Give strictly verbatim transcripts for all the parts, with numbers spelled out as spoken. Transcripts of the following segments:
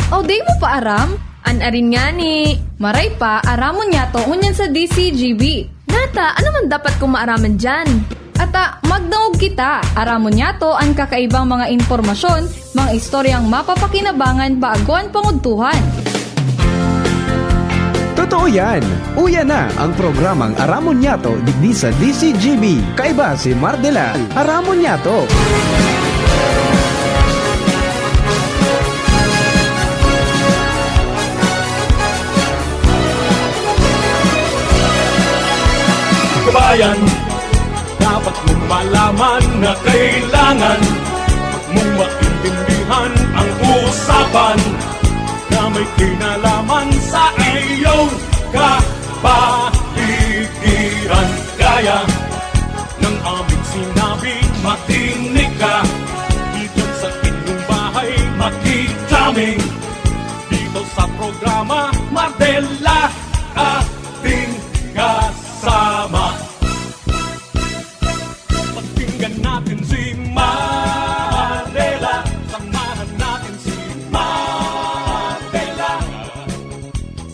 O di mo pa aram? An arin ngani. Maray pa, aramon niyato ngunyan sa D C G B. Nata, ano man dapat kong maaraman diyan? Ata, magdangog kita. Aramon niyato an kakaibang mga impormasyon, mga istoryang mapapakinabangan bago an pangudtuhan. Totoo yan! Uya na ang programang Aramon Niyato digdi sa D C G B. Kaiba si Mardela. Aramon Niyato! Kabayan, dapat mong malaman na kailangan mong maintindihan ang usapan na may kinalaman sa iyong kapaligiran. Kaya ng aming sinabi, makinig ka. Dito sa inyong bahay, makitaming. Dito sa programa, Mardela, ating kasama. Pakinggan natin si Mardela. Samahan natin si Mardela.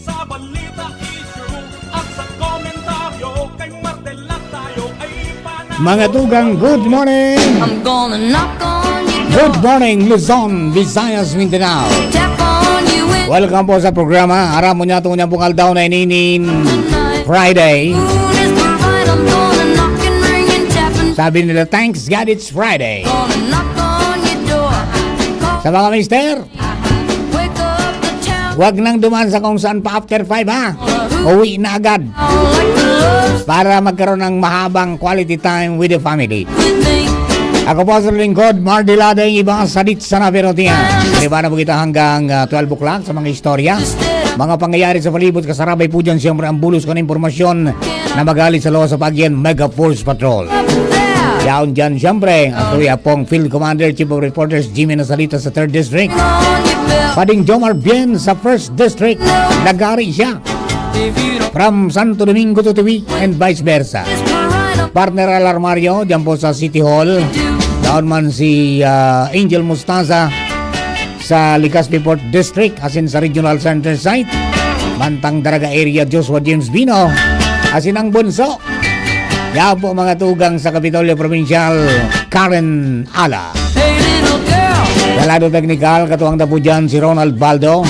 Sa balita, issue at sa komentaryo, kay Mardela tayo ay panalo. Mga tugang, good morning! I'm gonna knock on your door. Good morning, Luzon, Visayas, Mindanao. Tap on you with Welcome po sa programa. Aram mo niya itong niyang bungal daw na ininin Friday. Moon is bright. I'm gonna knock and ring and tap and Sabi nila, thanks God it's Friday. gonna knock on your door. Call, Sa mga mister, wake up the town. Wag nang duman sa kung saan pa after five, ha? Uwi na agad. Like the loves Para magkaroon ng mahabang quality time with the family. with me. Ako po sa lingkod, Mardy Lading, iba sa Dit sa Navirotian. Di ba na po kita hanggang ah, twelve o'clock sa mga istorya? Mga pangyayari sa palibot, kasarabay po dyan siyempre ang bulos ko na impormasyon na magaling sa Losa Pagyan Mega Force Patrol. Yaon dyan siyempre ang Kuya Pong Field Commander, Chief of Reporters, Jimmy Nasalita sa third District. Pading Jomar Bien sa first District. Nagari siya from Santo Domingo to Tawi and vice versa. Partner Alarmario, dyan po sa City Hall. Doon man si ah, Angel Mostaza sa Legazpi Port District, asin sa Regional Center Site. Mantang Daraga Area, Joshua James Bino, asin ang Bunso. Yan po mga tugang sa Kapitolyo Provincial, Karen Ala. Hey, little girl, Sa lado teknikal, katuwang na po dyan si Ronald Baldo.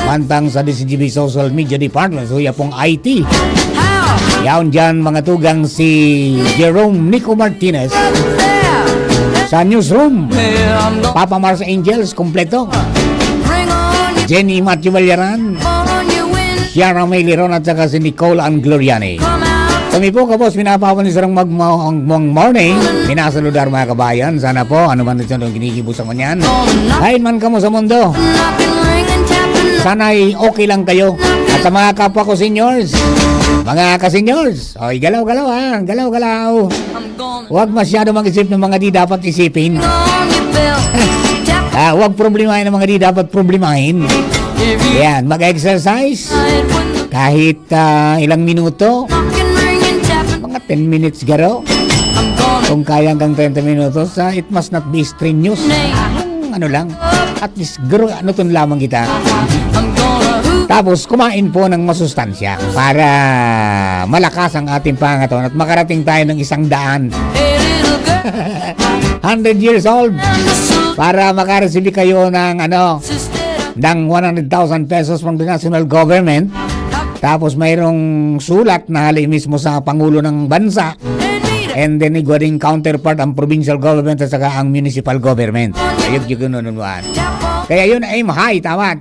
Mantang sa D C G B Social Media Department, suya pong I T. how? Yaon dyan mga tugang si Jerome Nico Martinez. There. Sa newsroom, Hey, I'm gonna Papa Mars Angels, kompleto. bring on your, Jenny Matthew Valleran, on your wind. Kiara May Liron at saka si Nicole Angloriani. Come out. Kami po, kapos, pinapawan ni sarang magmong morning. Minasaludar mga kabayan. Sana po, ano man ito nung ginigibo sa kanyan. Hain man kamo sa mundo. Knock and ring and tap and Sana'y okay lang kayo. At sa mga kapwa ko seniors, mga ka-seniors, oy, galaw-galaw ha, galaw-galaw. I'm gonna Huwag masyado mag-isip ng mga di dapat isipin. on your bell. Tap Ah, huwag problemahin ang mga di dapat problemahin. if you Yan, mag-exercise. hide when the Kahit ah, ilang minuto, knock and ring and tap and mga ten minutes garo. I'm gonna Kung kaya hanggang treinta minutos, ah, it must not be strenuous. name. Yung ano lang, at least garo, ano ton lamang kita. I'm gonna hoot Tapos kumain po ng masustansya para malakas ang ating pangatawan at makarating tayo ng isang daan. a little girl. Hundred years old. And the suit Para makareceive kayo ng ano, instead of ng one hundred thousand pesos from the national government. Tapos mayroong sulat na hali mismo sa Pangulo ng Bansa. and meet And then igwa ding counterpart ang provincial government at saka ang municipal government. Ayun, yun, yun, yun, yun. Tap on Kaya yun, aim high, tama.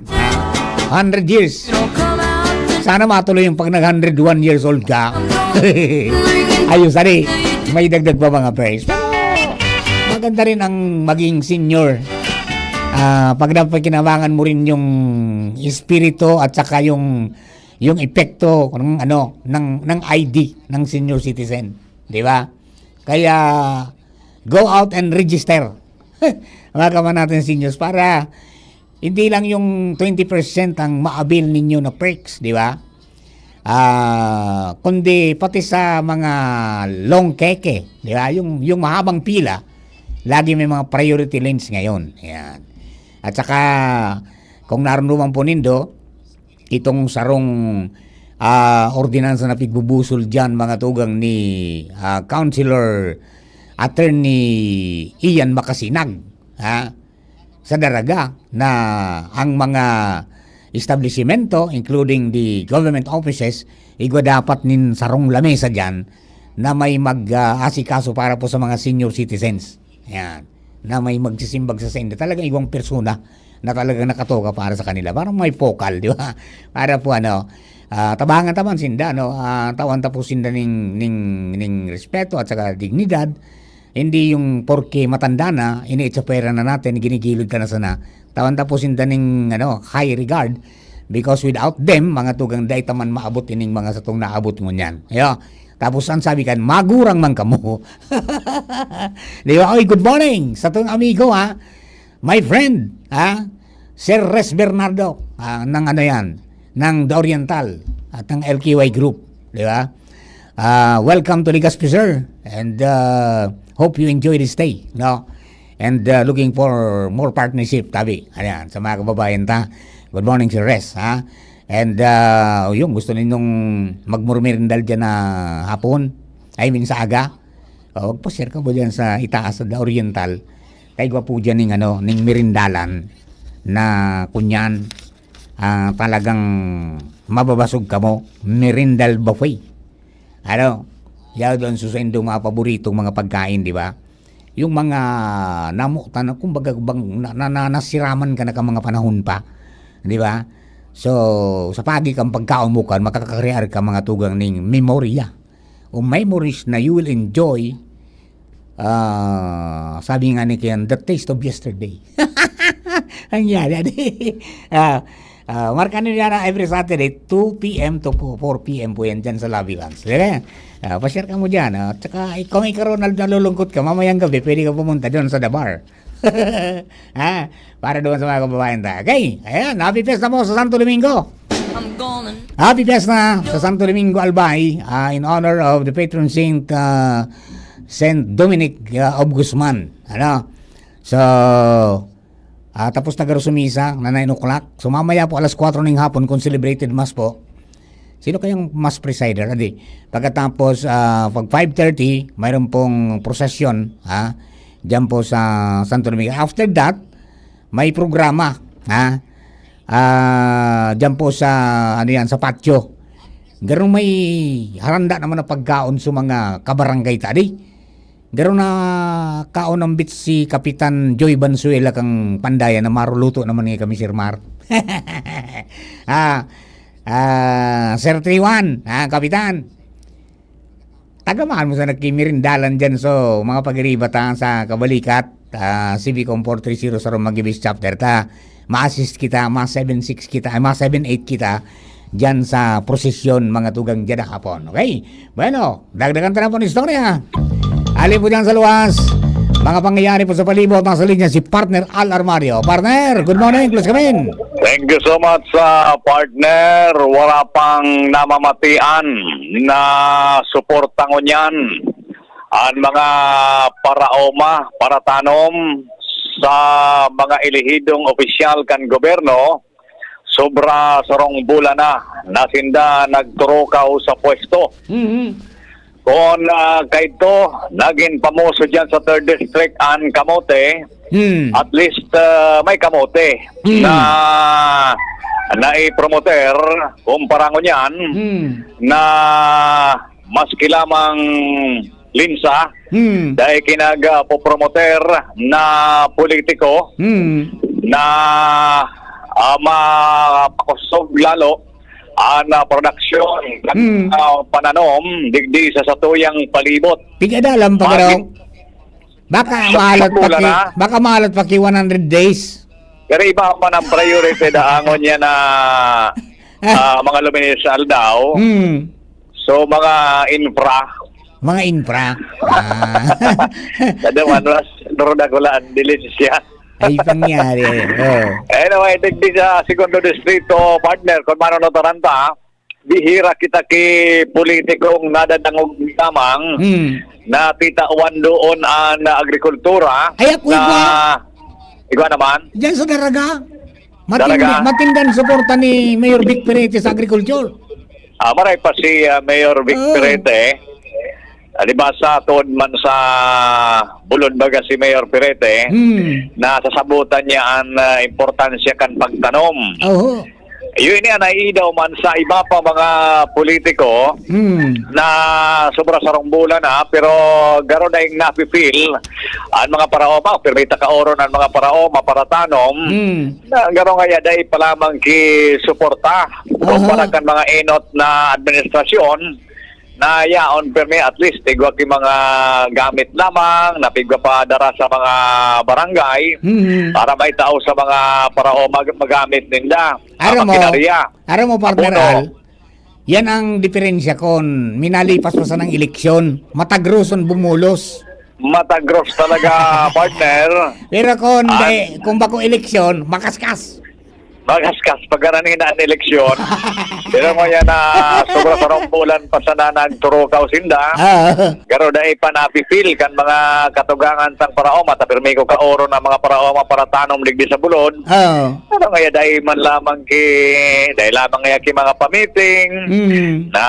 Hundred years. Don't come out. Sana matuloy yung pag nag hundred one years old ka. Ayun, sari. May dagdag pa mga friends. Pero maganda rin ang maging senior. Ah, pag napakinabangan mo rin yung espiritu at saka yung yung epekto ng ano ng ng I D ng senior citizen, di ba? Kaya go out and register. Mga kaman natin seniors para hindi lang yung twenty percent ang ma-avail ninyo na perks, di ba? Ah, kundi pati sa mga long keke, di ba? Yung yung mahabang pila, lagi may mga priority lanes ngayon. Yan. At saka Kung narunduman po nindo, itong sarong, ah, ordinansa na pigbubusol diyan, mga tugang, ni, ah, Councilor Attorney Ian Macasinag, ha, sa Daraga, na ang mga establisimento, including the government offices, igwa dapat nin sarong lamesa diyan na may mag, ah, asikaso para po sa mga senior citizens. Ayan. Na may magsisimbag sa sainda. Talagang igwang persona na talagang nakatoka para sa kanila. Parang may focal, di ba? Para po ano, ah, tabangan ta man sinda, no? Ah, tawan ta po sinda ning, ning, ning respeto at saka dignidad. Hindi yung porke matanda na, iniitsapwera na natin, ginigilid ta na sana. Tawan ta po sinda ning, ano, high regard. Because without them, mga tugang, dai ta man maabot ining mga satong naabot ngunyan. Ayo. Tapos ang sabi kan, "Magurang man kamo." Di ba? Oy, good morning sa tong amigo, ha? My friend, ha? Sir Res Bernardo, ah, ng ano yan, ng The Oriental at ng L K Y Group, di ba? Ah, welcome to Legazpi, sir. And, ah, hope you enjoy the stay, no? And, ah, looking for more partnership, tabi. Ayan, sa mga kababayan ta. Good morning, Sir Res, ha? And, ah, yung gusto ninyong magmurmirindal dyan na hapon, I mean sa aga, oh, magpa-share ka ba dyan sa itaas, sa The Oriental? Kay gwapo dyan ning, ano, ning mirindalan na kunyan, ah, talagang mababasog kamo, merindal buffet. Ano, yaw doon sa saindong mga paboritong mga pagkain, di ba? Yung mga namutan na, kumbaga, bang, na, na, na, nasiraman ka na ka mga panahon pa, di ba? So, sa pagi kang pagkaon mo kan, makakakrear ka mga tugang ning memorya o memories na you will enjoy. Ah, sabi nga ni Ken, "The taste of yesterday." Ang yari, adi. Ah, ah, marka nyo yan, ah, every Saturday, two p m to four p m po yan dyan sa Lobby Lounge. Sige? Ah, pa-share ka mo dyan. Ah, at saka, ikaw may karoon na nalulungkot ka, mamayang gabi, pwede ka pumunta doon sa The Bar. Ha? Para doon sa mga kababayan ta. Okay, ayan, happy fiesta po sa Santo Domingo. I'm gonna Happy fiesta sa Santo Domingo, Albay, ah, in honor of the patron saint, ah, Saint Dominic, ah, of Guzman. Ano? So, ah, tapos na garo sa misa na nine o'clock. So, mamaya po alas kwatro ning hapon kung celebrated mass po. Sino kayang mass presider? Adi, pagkatapos, ah, pag five thirty, mayroon pong prosesyon, ha? Diyan po sa Santo Domingo. After that, may programa, ha? Ah, diyan po sa, ano yan, sa patio. Ganun may haranda naman na pagkaon sa mga kabarangay ta, di? Ganun na kaon ang bit si Kapitan Joy Banzuela kang Pandayan na maruluto naman ni kami, Sir Mar. Ah, ah, Sir Triwan, ah, Kapitan. Tagamahan mo sa nagkimirindalan dyan. So, mga pagiriba ta sa Kabalikat, ah, C B Com four three zero sa Magibis Chapter ta. Ma-assist kita, ma-seven six kita, ay, ma-seven eight kita dyan sa prosesyon, mga tugang dyan na hapon. Okay? Bueno, dagdagan ta na po ng istorya. Ali po dyan sa luwas, mga pangyayari po sa palibot, nasa linya si Partner Al Armario. Partner, good morning, please come in. Thank you so much, ah, partner. Wala pang namamatian na suporta ngunyan an mga paraoma, paratanom sa mga elehidong opisyal kan gobyerno. Sobra sarong bulan na, na sinda nagturukaw sa pwesto. Mhm. Kun, ah, kaidto, nagin pamoso diyan sa third district an kamote, Hmm. at least, ah, may kamote Hmm. na naipromoter, kumpara ngunyan, Hmm. na maski lamang linsa, Hmm. dai kinagpopromoter na politiko Hmm. na, ah, mapakusog lalo an, ah, produksyon, Hmm. ah, pananom digdi sa satuyang palibot. Pigadalan pa Magi- garo. Baka Sa maalat pa pula ki-, na. baka maalat pa ki one hundred days. Pero iba man ang priority da angon niya na, ah, mga luminis sa aldaw. Hmm. So, mga infra. Mga infra. Ah. Kada man, mas, duro na ko lang, dili siya. Ay, pangyari. Oh. Anyway, digdi sa segundo distrito, partner, kung mano no taranta, bihira kita ki politikong nadadangog lamang Hmm. na titawan doon ang agrikultura Ay, ako, na igwa. Igwa naman. Diyan sa Daraga. Matindi, talaga, matindang suporta ni Mayor Vic Perete sa agriculture. Ah, maray pa si, ah, Mayor Vic Oo. Perete. Ah, di ba, sa tuod man sa bulod, baga, si Mayor Perete, Hmm. nasasabutan niya an, ah, importansya kan pagtanom. Oho. Iyo ini an naiidaw man sa iba pa mga politiko Hmm. na sobra sarong bulan na, pero garo daing napi-feel an mga paraoma, pirmi ta kaoron an mga paraoma para tanom, Hmm. na garo ngaya dai pa lamang ki suporta Aha. kumpara kan mga enot na administrasyon na yaon pirmi, at least igwa ki mga gamit lamang, napigwa pa dara sa mga barangay Mhm. para maitao sa mga paraoma magamit ninda. Aram Ah, mo, makinarya. Aram mo, partner Abono. Al, yan ang diferensya kon minalipas pa sanang eleksyon, matagros an bumulos. Matagros talaga, partner. Pero kung An- di, kung bako eleksyon, makaskas. Makaskas, pagkaranihan na an eleksyon. Pero ngayon na sobra sarong bulan pa sana nagturukaw sinda. Ah. Garo dai pa napi-feel kan mga katugangan sang paraoma, ta pirmi ko kaoron na mga paraoma para tanom digdi sa bulod. Oo. Pero ngaya dai man lamang ki, dai lamang ngaya ki mga pamiting Mm. na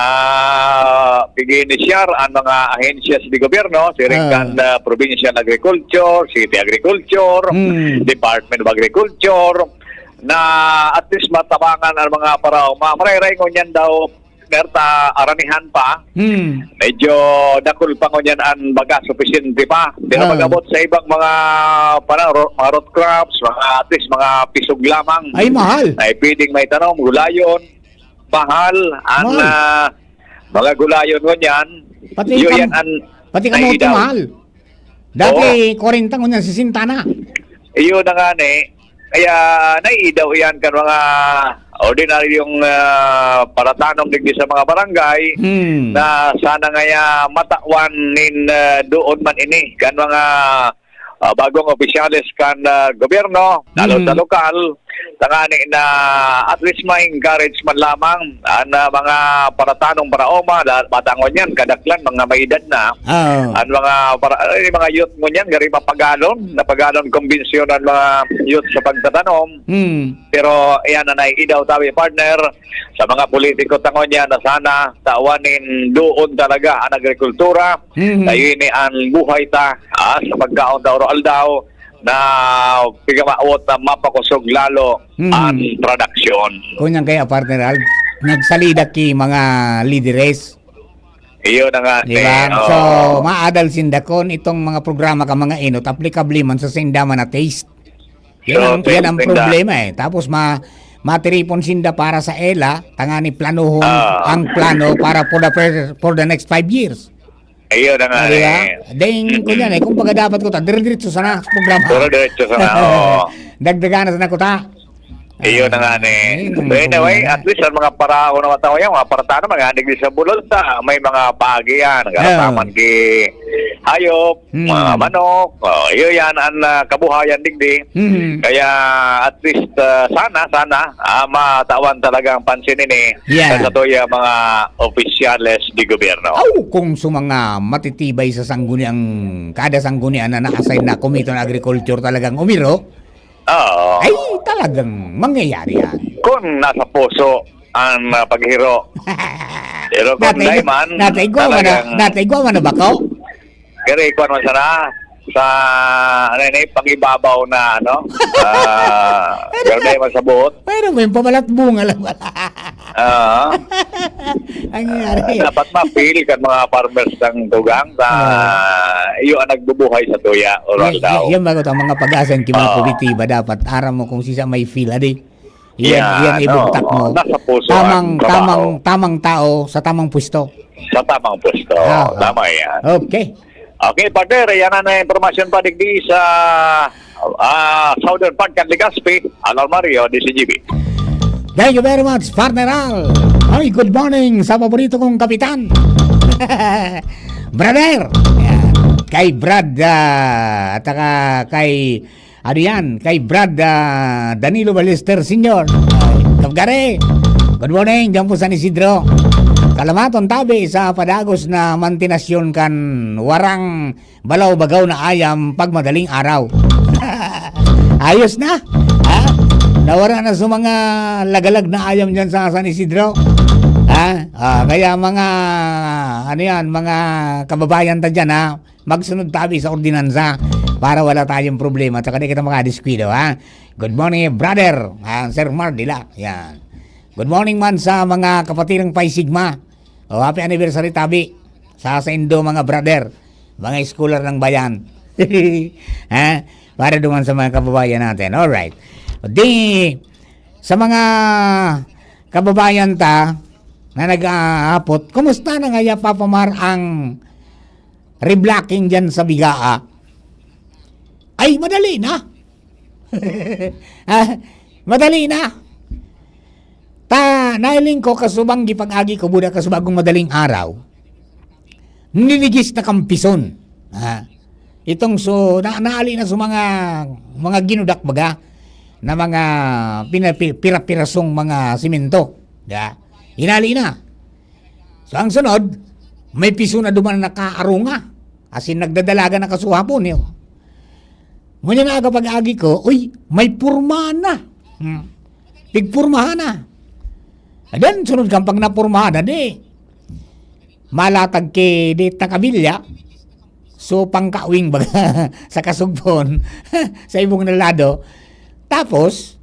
pig-iinisyar an mga ahensya sa gobyerno, siring Ah. kan, ah, Provincial Agriculture, City Agriculture, Mm. Department of Agriculture, na at least matabangan an mga paraoma. Marayray ngunyan daw partner, ta aranihan pa. Hmm. Medyo dakul pa ngunyan an baga, supisyente pa. Pero Ah. pag-abot sa ibang mga, parang ro-, mga root crops, mga, at least mga pisog lamang. Ay, mahal. Na pwedeng maitanom, gulayon. Mahal. An, Mahal. ah, mga gulayon ngunyan, Pati yun kam-, yan an pati kamote, naidaw. Mahal. Dati, Oo. kwarenta, ngunyan, sesenta na. Iyo na nga ni. Kaya naiidaw iyan kan mga ordinaryong, ah, paratanom digdi sa mga barangay Hmm. na sana ngaya matawan nin, ah, doon man ini kan mga, ah, bagong opisyales kan, ah, gobyerno, lalo Hmm. sa lokal, tangani na at least ma-encourage man lamang an, ah, mga paratanom, paraoma, da-, batangon yan, kadaklan, mga may edad na. Oo. An mga para-, ay, mga youth ngunyan, gari mapagalon, napagalon kumbensyon an mga youth sa pagtatanom. Hmm. Pero iyan na naiidaw tabi, partner, sa mga politiko ta ngunyan na sana tawan nin doon talaga an agrikultura. Hmm. Kayo ini an buhay ta, ah, sa pagkaon ta oro-aldaw na pigamawot na mapakosog lalo Hmm. an production. Kunyan kaya, partner Al, nagsalida ki mga lideres. Iyo na nga, Di ba? eh, So, oo. maadal sinda kon itong mga programa ka mga enot, aplikable man sa sinda man na taste. Yan So, ang, yan ang taste ninda. problema eh. Tapos ma-, matiripon sinda para sa ela, tangani planohon Ah. ang plano para for the fir-, for the next five years. Iyo na nga, Ah, di ba? eh. Dahil, Mm-mm. kunyan eh, kumbaga dapat ko ta, dire-diretso sana sa programa. Pero diretso sana, oo. Dagdagan na sana ko ta. Iyo na nga ni. Ay, So, anyway, problema. At least ang mga paraho na matawa yan, mga paratanom, mga digdi sa bulol ta, may mga paagi yan. Oo. Karataman ki hayop, Hmm. mga manok, oh, iyo yan ang, ah, kabuhayan digdi. Hmm. Kaya at least, ah, sana, sana, ah, matawan talagang pansin ini Yan. sa satuya mga opisyales di gobyerno. Aw, kung sa mga matitibay sa sangguniang, kada sanggunian na na-assign na Komite ng Agriculture talagang umiro, Oo. Ay, talagang mangyayari yan. Kung nasa puso ang, ah, paghiro. Pero kung Natay-, dai man, natay ko, talagang ano, natay ko, ano ba ko? Gari, kuwan man sana, sa, ano yun eh, pangibabaw na, ano, ah, Pero pero dai man sa buot. Pero may pamalat bunga lang pala. Ah. Ang nangyari. Ah, dapat ma-feel kan mga farmers ng tugang sa Oo. iyo ang nagbubuhay sa tuya, oral Yan, daw. yan, yan bago ang mga pag-asa, yung mga Oo. Kumitiba, dapat aram mo kung sisa may feel, adi. Yan, Yan, yan, oo. ibugtak mo. Nasa puso Tamang, ang trabaho. tamang, tamang tao sa tamang pwesto. Sa tamang pwesto. Ah, Tama yan. Okay. Okay, partner, yan ang impormasyon pa digdi sa, ah, southern part kan Legazpi, Alan Mario, D C G B. Thank you very much, partner Al. Ay, good morning sa paborito kong kapitan. Brother! Yan. Kay Brad, ah, at saka kay, ano yan, kay Brad, ah, Danilo Ballester Senior. Ay, Kap Gary, good morning, dyan po San Isidro. Kalamaton tabi sa padagos na mantinasyon kan warang balaw-bagaw na ayam pag madaling araw. Ayos na, ha? Nawara na sa mga lagalag na ayam dyan sa San Isidro. Ha? Ah, kaya mga, ano yan, mga kababayan ta dyan, ha? Magsunod tabi sa ordinansa para wala tayong problema. Tsaka di kita makadiskwido, ha? Good morning, brother. Ah, Sir Mardila. Yan. Good morning man sa mga kapatirang Pi Sigma. O, happy anniversary, tabi. Sa, sa Indo, mga brother. Mga scholar ng bayan. Ha? Para duman sa mga kababayan natin. Alright. Di, sa mga kababayan ta na nag-aapot, kumusta na ngaya, Papa Mar, ang reblocking dyan sa Bigaa? Ay, madali na. Ah, madali na. Ta, nahiling ko, kasubang gipag-agi ko, buda kasubagong madaling araw, ninigis na kampison. Ah, itong so, na, naali na sa mga, mga ginudak baga, na mga pina-, pi-, pira-pirasong mga simento. Ya, inali na. So, ang sunod, may piso na duman na nakaarunga. As in, nagdadalaga na kasuhapon, eh. Ngunyan na aga pag-agi ko, uy, may purma na. Hmm. Pigpurmahan na. And then, sunod kang pag napurmahan na, di, malatag ki, di, takabilya. So, pangkawing baga sa kasugpon, sa ibong na lado. Tapos,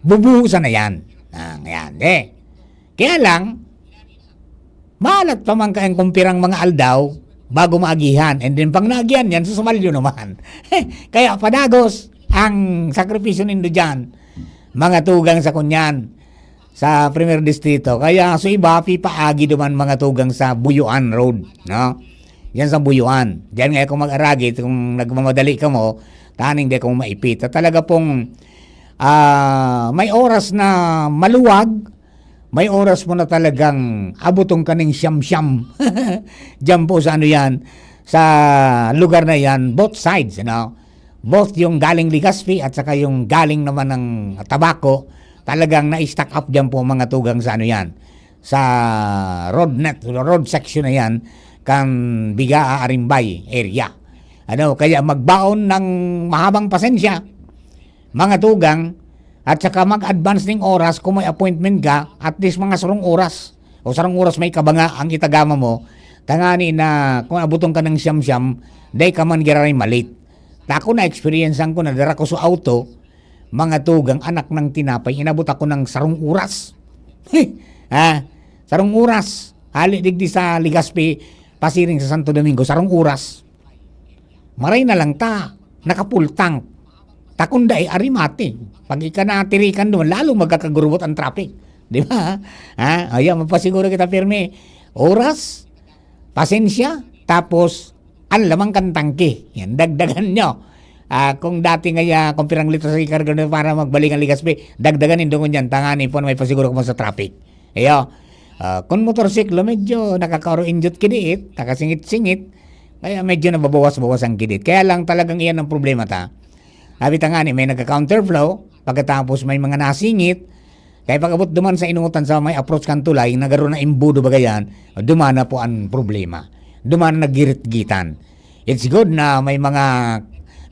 bubuhusan na yan. Ah, yan, di. Kaya lang, maalat pa man kayang kumpirang mga aldaw bago maagihan. And then, pag naagihan yan, susumalyo naman. Kaya padagos ang sakripisyo nindo dyan, mga tugang sa kunyan, sa Primer Distrito. Kaya, so iba, pipaagi duman mga tugang sa Buyuan Road, no? Yan sa Buyuan. Diyan nga kung mag-aragit, kung nagmamadali ka mo, taning di kung maipit. At talaga pong, ah, may oras na maluwag, may oras mo na talagang abutong kaning siyam-siyam. Diyan po sa ano yan, sa lugar na yan, both sides, you know? Both yung galing Legazpi at saka yung galing naman ng Tabaco, talagang na-stack up diyan po mga tugang sa ano yan, sa road net, road section na yan, kan Bigaa Arimbay area. Ano, kaya magbaon ng mahabang pasensya, mga tugang, at saka mag-advance ning oras kung may appointment ka, at least mga sarong oras. O sarong oras may kabanga ang itagama mo, tangani na kung abuton ka ng siyam-siyam, dai ka man giraray malit. Ako na-experiencean ko na dara ko sa auto, mga tugang, anak ng tinapay, inabot ako ng sarong oras. Ha? Sarong oras. Hali digdi sa Legazpi, pasiring sa Santo Domingo, sarong oras. Maray na lang ta, naka-full tank. Ta kun dai, arimati. Pag ika natirikan duman, lalong magkakagurubot ang traffic. Di ba? Ha? Ayan, magpasiguro kita pirmi. Oras, pasensya, tapos ang laman kan tangke. Yan, dagdagan nyo. Ah, kung dati nga, ah, kung pirang litro sa ikarga nyo para magbalik ang Legazpi, dagdagan nindo ngunyan, tangani po na may pasiguro kamo sa traffic. Iyo. Ah, kung motorsiklo, medyo nakakaoro-injot kidiit, nakasingit-singit, kaya medyo nababawas-bawas ang kidiit. Kaya lang talagang iyan ang problema ta. Sabi ta nga ni, may nagka-counterflow, pagkatapos may mga nasingit, kaya pag-abot duman sa inutan sa may approach kan tulay, na garo na imbudo bagayan, duman na po ang problema. Duman na naggirit-gitan. It's good na may mga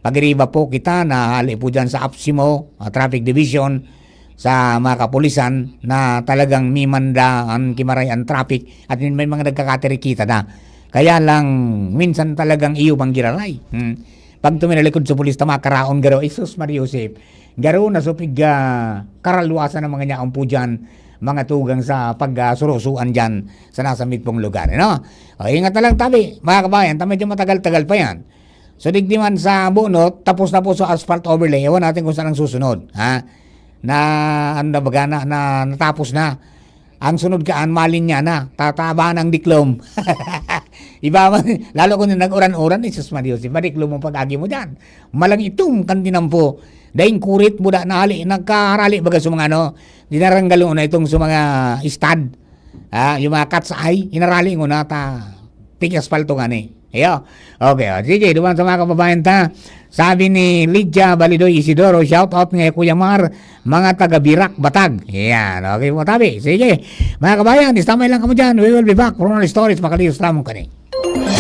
pagiriba po kita na hali po dyan sa APSIMO, ah, Traffic Division, sa mga kapulisan na talagang mimanda an kimaray an traffic at may mga nagkakatirikita na. Kaya lang, minsan talagang iyo pang giraray. Hmm. Pag tuminalikod sa pulis, tama, karaon garo, Jesus Maria Joseph. Garo na supig, ah, karalwasan ng mga nyaon po dyan, mga tugang sa pagsurusuan dyan sa nasa mitpong lugar, ano? O, ingat na lang, tabi, mga kabayan, ta medyo matagal-tagal pa yan. So, digdi man sa Bunot, tapos na po sa asphalt overlay. Ewan natin kung saan ang susunod, ha? Na, ano na baga, na, na, natapos na. Ang sunod kaan, malinya na. Tataba ng diklom. Iba man, lalo kung nag-uran-uran, eh, sus, Maria Joseph, madiklom ang pag-agi mo dyan. Malang itom kan tinampo. Daing kurit mo da, nahali, nagkaharali baga sa mga ano, dinaranggal mo na itong sa mga istad. Ah, yung mga cat's eye, hinarali mo na ta, pig-aspalto nga ni. Iyo. Okay, oh. Sige, duman sa mga kababayan ta. Sabi ni Lydia Balidoy Isidoro, shout out nga Kuya Mar, mga taga Birak, Batag. Yan, okay po, tabi. Sige. Mga kabayan, istamay lang kamo dyan. We will be back for more stories. Makalihos lamang kani.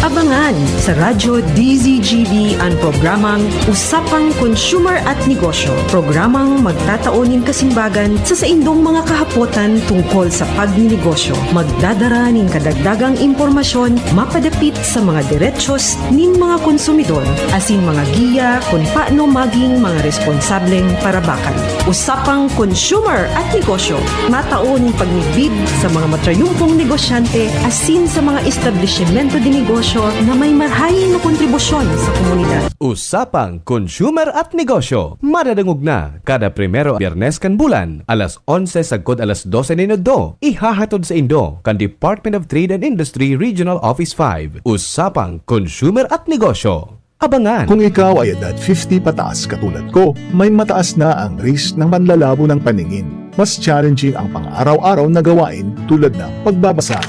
Abangan sa Radyo D Z G B an programang Usapang Consumer at Negosyo, programang magtatao nin kasimbagan sa saindong mga kahapotan tungkol sa pagninegosyo. Magdadara nin kadagdagang impormasyon mapadapit sa mga derechos nin mga konsumidor, asin mga giya kun paano maging mga responsableng parabakan. Usapang Consumer at Negosyo, matao nin pagmidbid sa mga matrayumpong negosyante asin sa mga establisimento de negosyo na may marahay na kontribusyon sa komunidad. Usapang Consumer at Negosyo, madadangog na kada primero Biyernes kan bulan, alas onse sagkod alas dose nin udto. Ihahatod saindo kan Department of Trade and Industry Regional Office five. Usapang Consumer at Negosyo. Abangan! Kung ikaw ay edad fifty pataas katulad ko, may mataas na ang risk ng panlalabo ng paningin. Mas challenging ang pang-araw-araw na gawain tulad ng pagbabasa,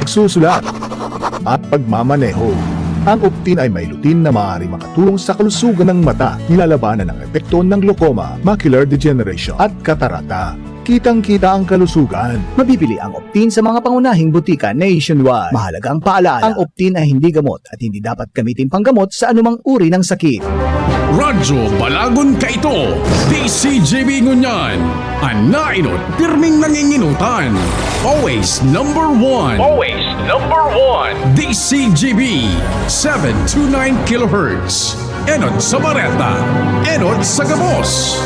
pagsusulat, at pagmamaneho. Ang Optin ay may lutein na maaaring makatulong sa kalusugan ng mata. Nilalabanan ang epekto ng glaucoma, macular degeneration, at katarata. Kitang-kita ang kalusugan. Mabibili ang Optin sa mga pangunahing butika nationwide. Mahalagang paalaala, ang Optin ay hindi gamot at hindi dapat gamitin panggamot sa anumang uri ng sakit. Radyo Balagon Kaito, D C G B ngunyan. An naenot, pirming nanginginutan. Always number one. Always number one. D C G B, seven two nine kilohertz. Enot sa bareta, enot sa gabos.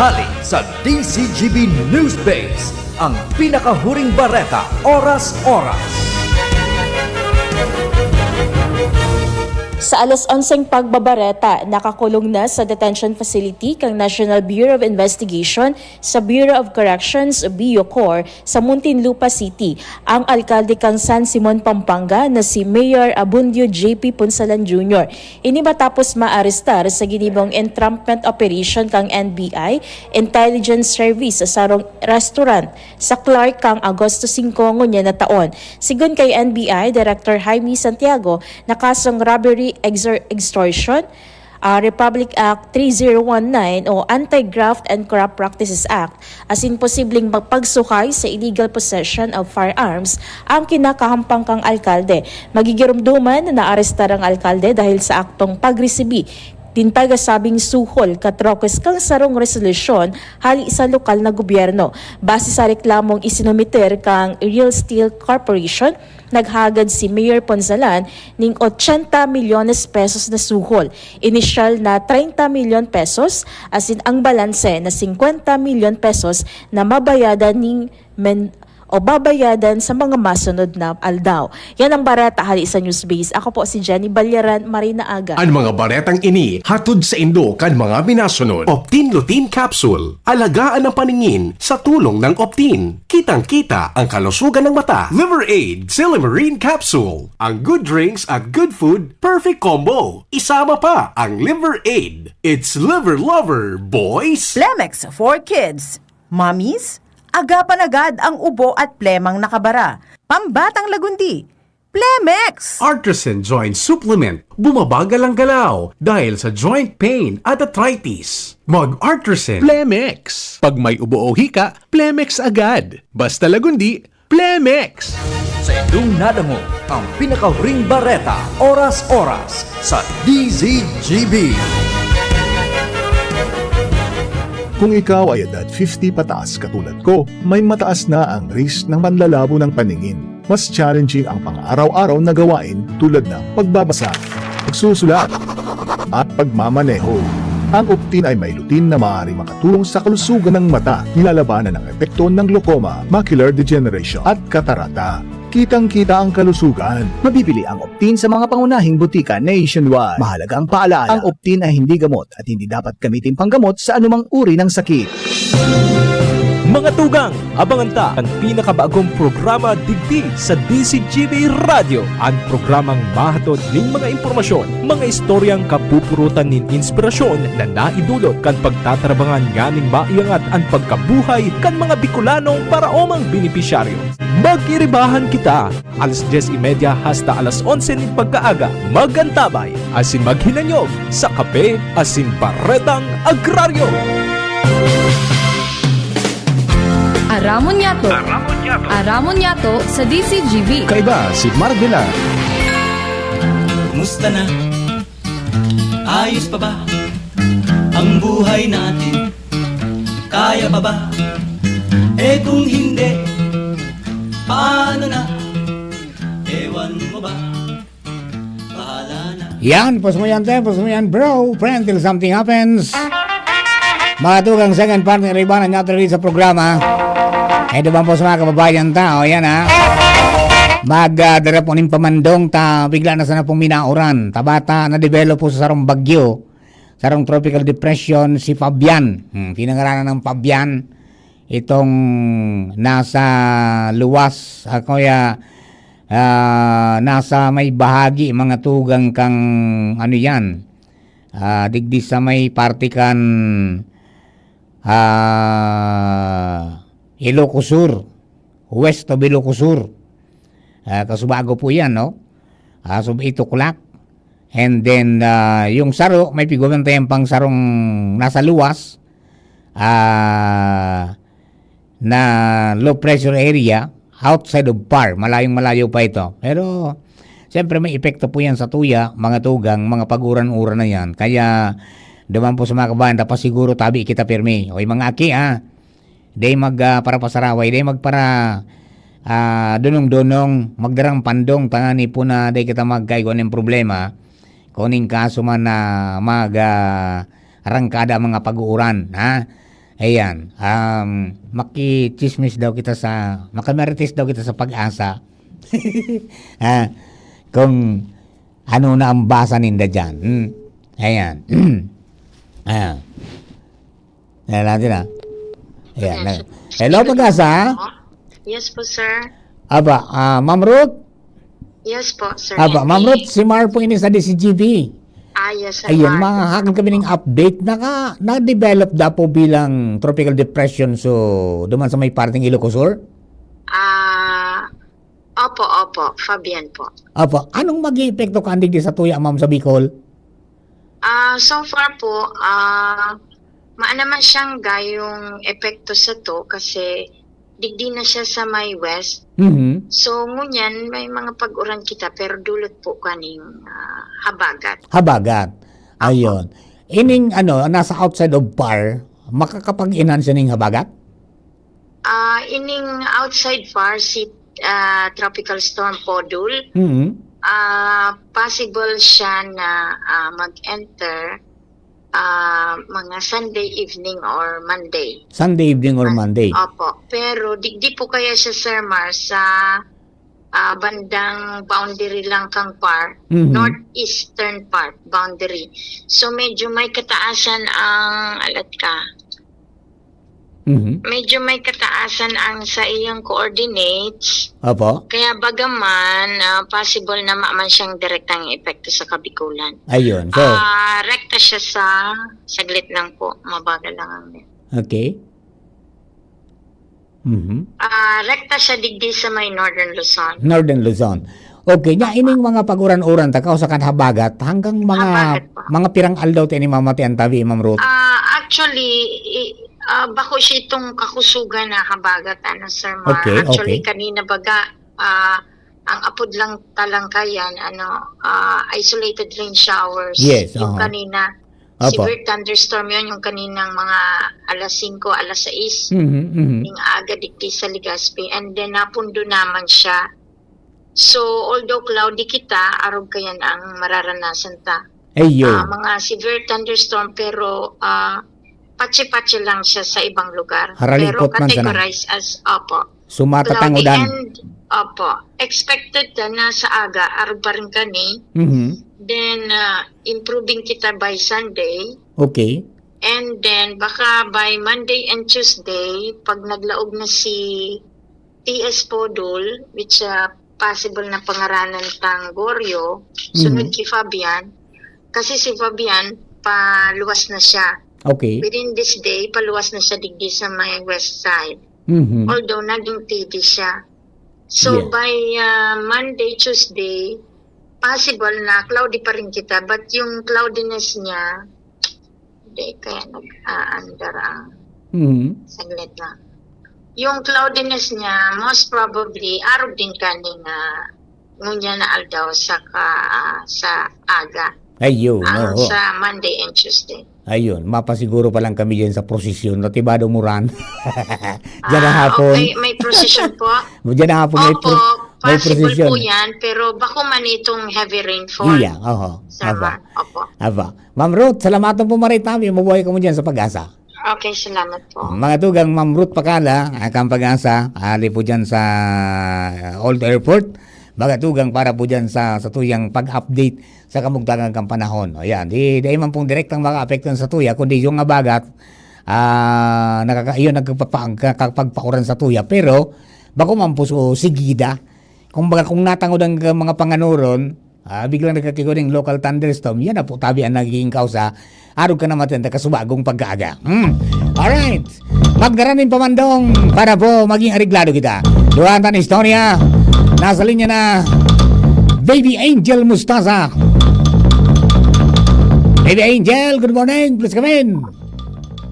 Hali sa D C G B Newsbase, ang pinakahuring bareta, oras-oras. Sa alas onseng pagbabareta, nakakulong na sa detention facility kan National Bureau of Investigation sa Bureau of Corrections, BuCor, sa Muntinlupa City, ang alkalde kan San Simon, Pampanga na si Mayor Abundio J P Punsalan Junior. Ini matapos maarestar sa ginibong entrapment operation kan N B I Intelligence Service sa sarong restaurant sa Clark kan Agosto singko ngunyan na taon. Sigon kay N B I Director Jaime Santiago, na kasong robbery, exor-, extortion, ah, Republic Act three zero one nine o Anti-Graft and Corrupt Practices Act, asin posibleng pagsuhay sa illegal possession of firearms ang kinakahampang kang alkalde. Magigiromdoman na naarestar ang alkalde dahil sa aktong pagresibi nin tagasabing suhol katrokes kan sarong resolusyon hali sa lokal na gobyerno. Base sa reklamong isinumiter kang Real Steel Corporation, naghagad si Mayor Punsalan ning ochenta milyones pesos na suhol, inisyal na treinta milyon pesos, asin ang balanse na singkwenta milyon pesos na mabayadan ning men-, o babayadan sa mga masunod na aldaw. Yan ang bareta hali sa Newsbase. Ako po si Jenny Balyaran, maray na aga. An mga baretang ini hatod saindo kan mga minasunod. Optin Lutein Capsule. Alagaan ang paningin sa tulong ng Optin. Kitang-kita ang kalusugan ng mata. Liver Aid, Silymarin Capsule. Ang good drinks at good food, perfect combo. Isama pa ang Liver Aid. It's Liver Lover, boys! Plemex for Kids. Mommies, agapan agad ang ubo at plemang nakabara. Pambatang lagundi, Plemex! Artresin Joint Supplement. Bumabagal ang galaw dahil sa joint pain at arthritis. Mag-Artresin. Plemex. Pag may ubo o hika, Plemex agad. Basta lagundi, Plemex! Sa indong nadangog ang pinakahuring bareta, oras-oras, sa D Z G B. Kung ikaw ay edad fifty pataas katulad ko, may mataas na ang risk ng panlalabo ng paningin. Mas challenging ang pang-araw-araw na gawain tulad ng pagbabasa, pagsusulat, at pagmamaneho. Ang Optin ay may lutein na maaaring makatulong sa kalusugan ng mata. Nilalabanan ang epekto ng glaucoma, macular degeneration, at katarata. Kitang-kita ang kalusugan. Mabibili ang Optin sa mga pangunahing butika nationwide. Mahalagang paalaala, ang Optin ay hindi gamot at hindi dapat gamitin panggamot sa anumang uri ng sakit. Mga tugang, abangan ta an pinakabagong programa digdi sa D Z G B Radyo, an programang mahatod nin mga impormasyon, mga istoryang kapupurutan nin inspirasyon na naidulot kan pagtatarabangan nganing maiangat an pagkabuhay kan mga Bicolanong paraomang benepisyaryo. Magkiribahan kita alas dyes y media hasta alas onse nin pagkaaga. Mag-antabay asin maghinanyog sa Kape asin Baretang Agraryo. Aramon niyato. Aramon niyato. Aramon niyato sa D C G B. Kaiba si Mark Villar. Musta na? Ayos pa ba ang buhay natin? Kaya pa ba? Eh, kung hindi, paano na? Ewan mo ba? Bahala na. Yan, pos mo yan, te, pos mo yan, bro, friend, till something happens. Mga tugang, second part ng Ibanan niya sa programa. Ito bang po sa mga kababayan ta? O, yan, ha. Mag, ah, dara po ning pamandong ta, bigla na sana pong minauran. Tabata, na-develop po sa sarong bagyo, sarong tropical depression, si Fabian. Hmm, pinangaranan ng Fabian. Itong nasa luwas, ah, kaya, ah, nasa may bahagi, mga tugang kang, ano yan, ah, digdi sa may parte kan, ah, Ilocos Sur, west of Ilocos Sur. Ah, kasubago po yan, no? Ah, so eight o'clock. And then, ah, yung saro, may pigwabantayan pang sarong nasa luwas, ah, na low pressure area, outside of PAR. Malayong malayo pa ito. Pero, siyempre, may epekto po yan sa tuya, mga tugang, mga pag-uran-uran na yan. Kaya, duman po sa mga kabayan, dapat siguro tabi kita pirmi. O, yung mga aki, ah, Dai mag, ah, parapasaraway, dai magpara, ah, dunong-dunong, magdarang pandong, tangani po na dai kita magkaigwa nin problema. Kung ning kaso man na mag, ah, arangkada ang mga pag-uuran, ha? Ayan, um, makichismis daw kita sa, makimarites daw kita sa Pag-asa. Ha? Kung ano na ang basa ninda dyan. Hmm? Ayan. Ayan. Ayan natin, ah. Ayan, na. Hello, Pag-asa. Yes po, sir. Aba, ah, Ma'am Ruth? Yes po, sir. Aba, Ma'am Ruth, si Mar po ini sa D C G B. Ah, yes, sir. Ayun, Mar. Mahahakot kami ng update. Naka, na-develop da po bilang tropical depression, so, duman sa may parteng Ilocos Sur? Ah, opo, opo. Fabian po. Opo. Anong maging epekto kan digdi sa tuya, ma'am, sa Bicol? Ah, so far po, ah, maana man siyang gayong epekto sato kasi digdi na siya sa may west. Mhm. So, ngunyan may mga pag-uran kita pero dulot po kaning, ah, habagat. Habagat. Opo. Ayun. Ining ano, nasa outside of PAR, makakapag-enhance siya ning habagat? Ah, ining outside PAR si, ah, Tropical Storm Podul, Mhm. ah, possible siya na, ah, mag-enter, ah, mga Sunday evening or Monday. Sunday evening or Ah, Monday. Opo. Pero digdi po kaya siya, Sir Mar, sa, ah, bandang boundary lang kang PAR, Mhm. northeastern part boundary. So, medyo may kataasan ang, alat ka, Mhm. medyo may kataasan ang sa iyang coordinates. Opo. Kaya bagaman, ah, possible na maman siyang direktang epekto sa Kabikulan. Ayun. So, Ah, rekta siya sa, saglit lang po, mabagal lang ang net. Okay. Mhm. Ah, rekta siya digdi sa may Northern Luzon. Northern Luzon. Okay, nya Opo. ining mga pag-uran-uran, ta, kausa kan habagat, hanggang mga, Habagat po. mga pirang aldaw ta ini mamatian tabi, Ma'am Ruth? Ah, actually, i-, ah, bako siya itong kakusugan na habagat, ano, Sir Mar. Okay, Actually, okay. kanina baga, ah, ang apod lang talangkayan, ano, ah, isolated rain showers. Yes, Yung aha. kanina, Opo. severe thunderstorm yun, yung kaninang mga alas singko, alas sais. Mhm, mhm. Ning aga digdi sa Legazpi. And then, napundo naman siya. So, although cloudy kita, arog kayan ang mararanasan ta. Ayun. Ah, mga severe thunderstorm, pero, ah, patsi-patsi lang siya sa ibang lugar. Haralipot Pero man sana. categorize as, opo, So, cloudy matatangodan. and, opo, expected na, na sa aga, arog pa rin kani. Mhm. Then, ah, improving kita by Sunday. Okay. And then, baka by Monday and Tuesday, pag naglaog na si T S Podul, which, ah, possible na pangaranan tang Goryeo, sunod Mhm. ki Fabian, kasi si Fabian, paluwas na siya. Okay. Within this day, paluwas na siya digdi sa may west side. Mhm. Although, naging T D siya. So, Yeah. by, ah, Monday, Tuesday, possible na cloudy pa rin kita, but yung cloudiness niya, hindi, kaya nag-aandar ang Mhm. saglit lang. Yung cloudiness niya, most probably, arog din kani nga ngunyan na aldaw sa ka, ah, sa aga. Ayun, Ang oo. sa Monday and Tuesday. Ayun, mapasiguro pa lang kami dyan sa prosesyon. Natibado mo ran. Diyan na Ah, hapon. okay. May procession po? Diyan na hapon, may Opo, pro-, may procession. po yan, pero bako man itong heavy rainfall. Iya, oho. Sir Aba. Mar. Opo. Aba. Ma'am Ruth, salamatan po maray tami. Mabuhay ka mo dyan sa Pag-asa. Okay, salamat po. Mga tugang, Ma'am Ruth Pakala, ah, kan Pag-asa, ali po dyan sa Old Airport. Mga tugang, para po dyan sa, sa tuyang pag-update sa kamugtangan kang panahon. O yan, di, di man pong direktang makaapektuhan sa tuya, kundi yung abagat, ah, nakaka-, yun, nagpapa-, nakakapagpakuran sa tuya. Pero, bako man po so, sigida. Kung baga, kung natangod ang mga panganuron, ah, biglang nagkakiguning local thunderstorm, yan na po tabi ang nagiging kausa. Arog ka na matenda kasubagong pagkaaga. Hmm. Alright. Magdaraning pamandong para po maging areglado kita. Duwaan tan istorya. Nasa linya na, Baby Angel Mustaza. Baby Angel, good morning. Please come in.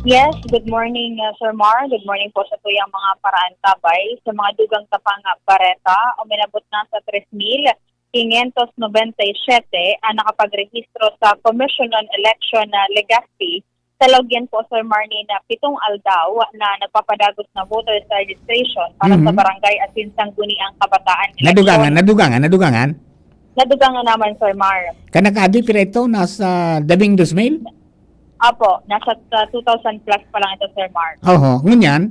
Yes, good morning, uh, Sir Mar. Good morning po sa tuyang mga paraantabay. Sa mga dugang tapang, uh, bareta, uminabot na sa tres mil quinientos noventa y siete ang nakapagrehistro sa Commission on Election na Legazpi. Sa logyan po, Sir Mar, ni na pitong aldaw na nagpapadagos na voters registration para sa Mhm. barangay asin sangguniang kabataan eleksyon. Nadugangan, nadugangan, nadugangan? Nadugangan naman, Sir Mar. Kanakadi, pira ito? Nasa dabing dos mil? Apo, nasa, ah, two thousand plus pa lang ito, Sir Mar. Oho, ngunyan?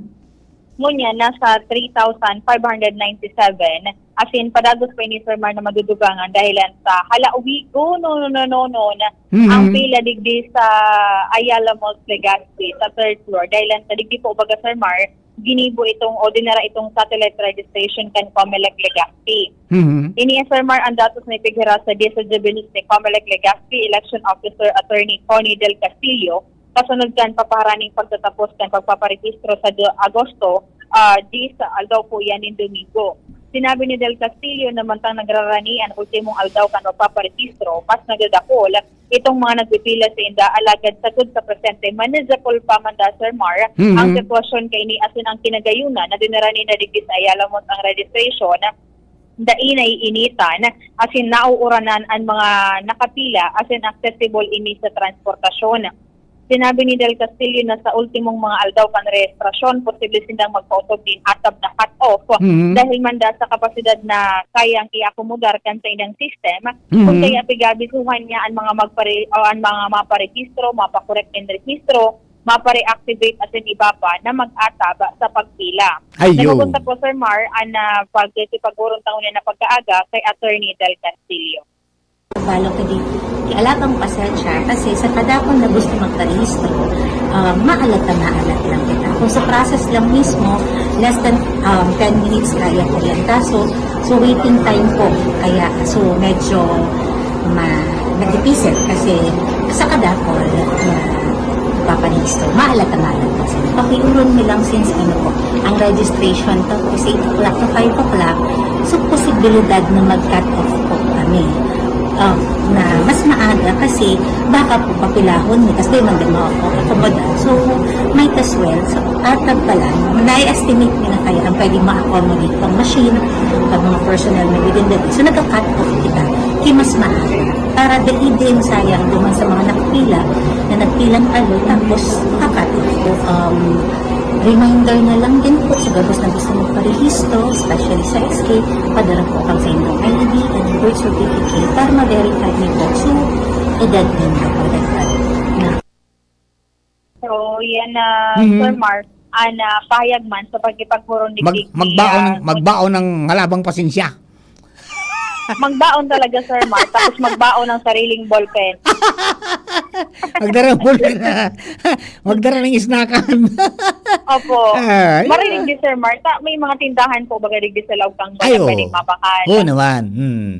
Ngunyan, nasa three thousand five hundred ninety-seven. As in, padagos pa ini, Sir Mar, na madudugangan dahilan sa halauwigon, no, no, no, no, no, na Mhm. ang pila digdi sa Ayala Malls, Legazpi, sa third floor. Dahilan sa digdi po, baga, Sir Mar, ginibo itong o dinara itong satellite registration kan Comelec Legazpi. Mhm. Ini, Sir Mar, ang datos na ipighiras sa Diez de Jubilees ni Comelec Legazpi Election Officer Attorney Connie Del Castillo, kasunod kan papaharaning pagtatapos kan pagpaparehistro sa do-, Agosto, ah, diyes, aldaw po yan nin Domingo. Sinabi ni Del Castillo na mantang nagrarani an ultimong aldaw kan pagpaparehistro, mas nagdadakol itong mga nagpipila sa inda, alagad sagkod sa presente, manageable pa man da, Sir Mar, Mhm. ang sitwasyon kaini asin ang kinagayunan na dinara ninda digdi sa Ayala Malls ang registration, dai naiinitan, asin nauuranan an mga nakapila, asin accessible ini sa transportasyon. Sinabi ni Del Castillo na sa ultimong mga aldaw kan rehistrasyon, posible sindang magpaotob nin atab na cut-off Mhm. dahil man da sa kapasidad na kayang iakomodar kan saindang system, Mhm. kun kaya pigabisuhan niya an mga magpare-, o an mga maparehistro, mapakorek nin rehistro, mapareactivate asin iba pa na mag-atab sa pagpila. Ayun. Nagpupunta po, Sir Mar, an, ah, pagkikipaguruntangon niya na pagkaaga kay Attorney Del Castillo. Balo ka di, kialagang pasensya kasi sa kadakol na gusto magparehistro, ah, maalat na maalat lang kita. Kung sa process lang mismo, less than, um, ten minutes kaya ko yan. Kaso, so waiting time po, kaya, so medyo ma-, madipisil kasi sa kadakol na paparehistro, maalat na maalat kasi. Pakiuron mi lang since ano po, ang registration to is eight o'clock to five o'clock, so posibilidad na mag-cut off po kami. Ah, na mas maaga kasi baka po papilahon mi, tas di man din mako-accommodate. So, might as well, sa atab pa lang, na-estimate mi na kaya ang pwedeng ma-accommodate pang machine, pag mga personnel na within the day. So, nagka-cut off kita. Kaya mas maaga. Para dai din sayang duman sa mga nakapila na nagpilang alo, tapos maka-cut off po. Um, reminder na lang din po sa gabos na gusto magparehistro, especially sa S K, padara po kang sa inyong I D and birth certificate para ma-verify niyo po. So, edad ninyo po, edad na. So, yan na, Mhm. Sir Mar, an, ah, pahayag man sa pagkipagpurong Mag-, digdi, magbaon, ah, magbaon ng halabang pasensya. Magbaon talaga, Sir Mar, tapos magbaon ng sariling ballpen. Magdara ng ballpen. Magdara ng isnakan. Opo. Ah, yeah. Marinig di, Sir Mar, ta-, may mga tindahan po baga digdi sa laog kang Ay, bayan oo. pwedeng mabakal. Oo naman. Hmm.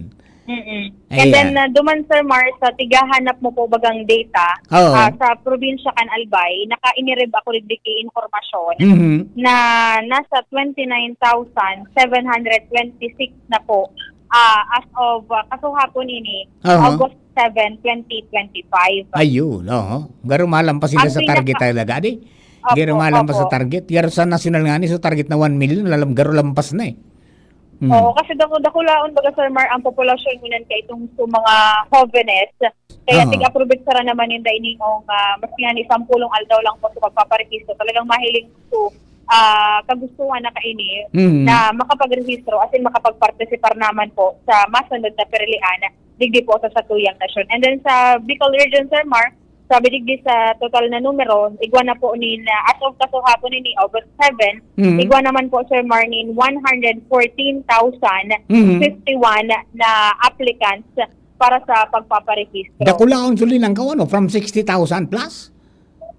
Mm-mm. And Ayan. then, ah, duman, Sir Mar, sa tigahanap mo po bagang data, Oo. ah, sa probinsya kan Albay, nakainirib ako digdi ki impormasyon Mhm. na nasa twenty-nine thousand seven hundred twenty-six na po, ah, as of, ah, kasuhapon ini, Aha. August seven, twenty twenty-five. Ayun, oo. Garo malampas sila Ang sa target pinaka- talaga, di? Opo, garo malampas sa target. Garo sa nasyonal ngani, so target na one million, lalam-, garo lampas na eh. Hmm. Oo, kasi dako-, dakulaon baga, Sir Mar, ang populasyon ngunyan kaitong sa mga hovenes. Kaya Aha. tig-aprobetsara naman ninda ining, ah, mas ngani sampolong aldaw lang po sa pagpaparehistro. Talagang mahiling ko, ah, kagustuhan na kaini Mhm. na makapagrehistro, as in makapagpartisipar naman po sa masunod na pirilian digdi po sa satuyang nasyon. And then sa Bicol Region, Sir Mar, sabi digdi sa total na numero, igwa na po nin, ah, as of kasuhapon ini, August seven, Mhm. igwa naman po, Sir Mar, nin one hundred fourteen thousand fifty-one Mhm. na applicants para sa pagpaparehistro. Dakulaon suli lang kaw, ano, from sixty thousand plus?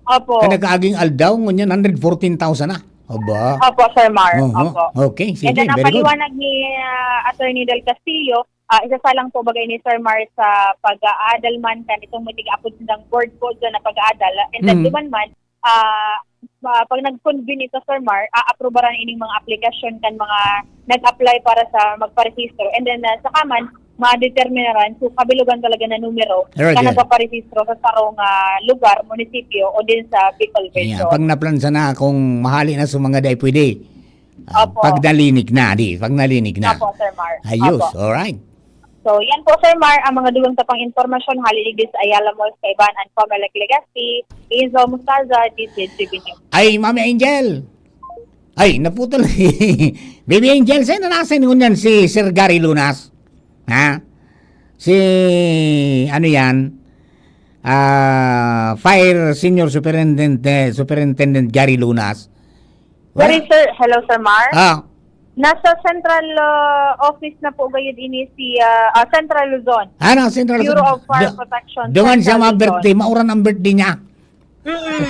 Opo. Kan nag-aaging aldaw, ngunyan hundred fourteen thousand na. Aba. Opo, Sir Mar. Oho. Opo. Okay, And sige, then, ang very good. paliwanag ni, ah, Attorney Del Castillo, ah, isa sa lang po bagay ni Sir Mar sa pag-aadal man kan itong may tig-apod nindang board po dyan na pag-aadal. And then, Mm. duman man, ah, ah, pag nag-convene ito, Sir Mar, aaprubaran ining mga aplikasyon kan mga nag-apply para sa magparehistro. And then, ah, saka man, madeterminaran kung kabilugan talaga na numero Alright, na yeah. nagpaparehistro sa sarong, ah, lugar, munisipyo o din sa Bicol Yeah, Region. pag naplansa na, kung mahali na sa mga dai pwede, ah, Opo. pag nalinig na, di, pag nalinig na. Opo, Sir Mar. Ayos, Opo. alright. So, yan po, Sir Mar, ang mga dugang tapang impormasyon, hali digdi sa Ayala Malls, kaibahan an Comelec Legazpi, Enzo Mostaza, D Z G B News. Ay, Mami Angel! Ay, naputol. Baby Angel, saan na nasa ngunyan si Sir Gary Lunas? Ha? Si, ano yan? Ah, Fire Senior Superintendent, Superintendent Gary Lunas. Sorry, Wala. sir. Hello, Sir Mar. Ah. Nasa central, ah, office na po gayud ini si, ah, ah, Central Luzon. Ano, Central Bureau Luzon? of Fire Do-, Protection, duman siya Central Luzon. ma-birthday, mauran ang birthday niya. Mm-mm.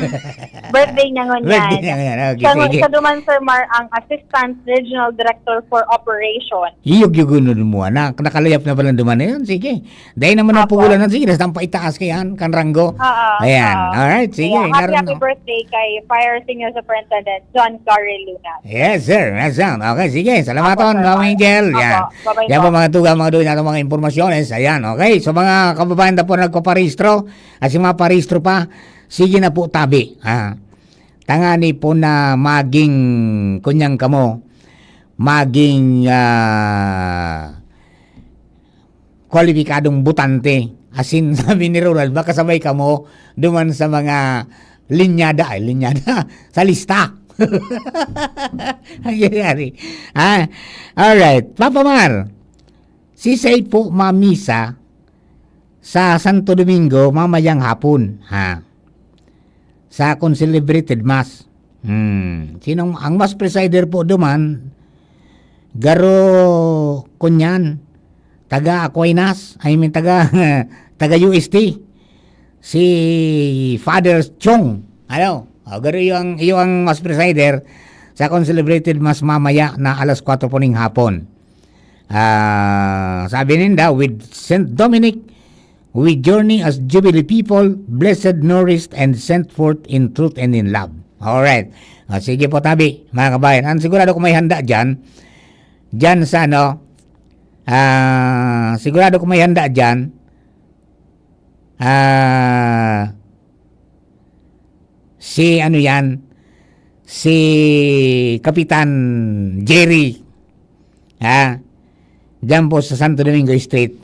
Birthday niya ngunyan. Birthday niya ngunyan. Okay, Siya ngu-, sige. siya duman, Sir Mar, ang Assistant Regional Director for Operation. Iyog-yugunon mo, anak. Nakalayap na pala duman na yun. Sige. Dahil naman ang Apo. pugulan na, sige, nasa tampay taas kayan, kan ranggo. Oo, Ayan. oo. Alright, sige. Kaya, happy, Naroon happy na. birthday kay Fire Senior Superintendent John Gary Luna. Yes, sir. Yes, sir. Okay, sige. Salamaton, Apo, sir. Ma'am Angel. Apo. Yan. Bye-bye Yan po. po, mga tugang, mga duyan, atong mga impormasyones. Ayan, okay. So, mga kababayan na po nagpaparehistro, at si mga parehistro pa, sige na po, tabi. Ah. Tangani po na maging, kunyang kamo, maging, ah, kwalipikadong botante, asin sabi ni Ronald, makasabay kamo duman sa mga linyada, ay, linyada, sa lista. Ang nangyayari. Ah, alright. Papa Mar, si Sey po mamisa sa Santo Domingo mamayang hapon, ha? Sa akong celebrated mass. Hmm. Sinong, ang mass presider po duman, garo kunyan, taga Aquinas, I mean, taga, taga U S T, si Father Chong. Ano? O, garo yung, yung mass presider sa akong celebrated mass mamaya na alas kwatro po ning hapon. Ah, sabi ninda, "With Saint Dominic, we journey as Jubilee people, blessed, nourished, and sent forth in truth and in love." Alright. Ah, sige po, tabi, mga kabayan. Ang sigurado ko may handa dyan, dyan sa ano, ah, sigurado ko may handa dyan, ah, si ano yan, si Kapitan Jerry. Ha? Diyan po sa Santo Domingo Street.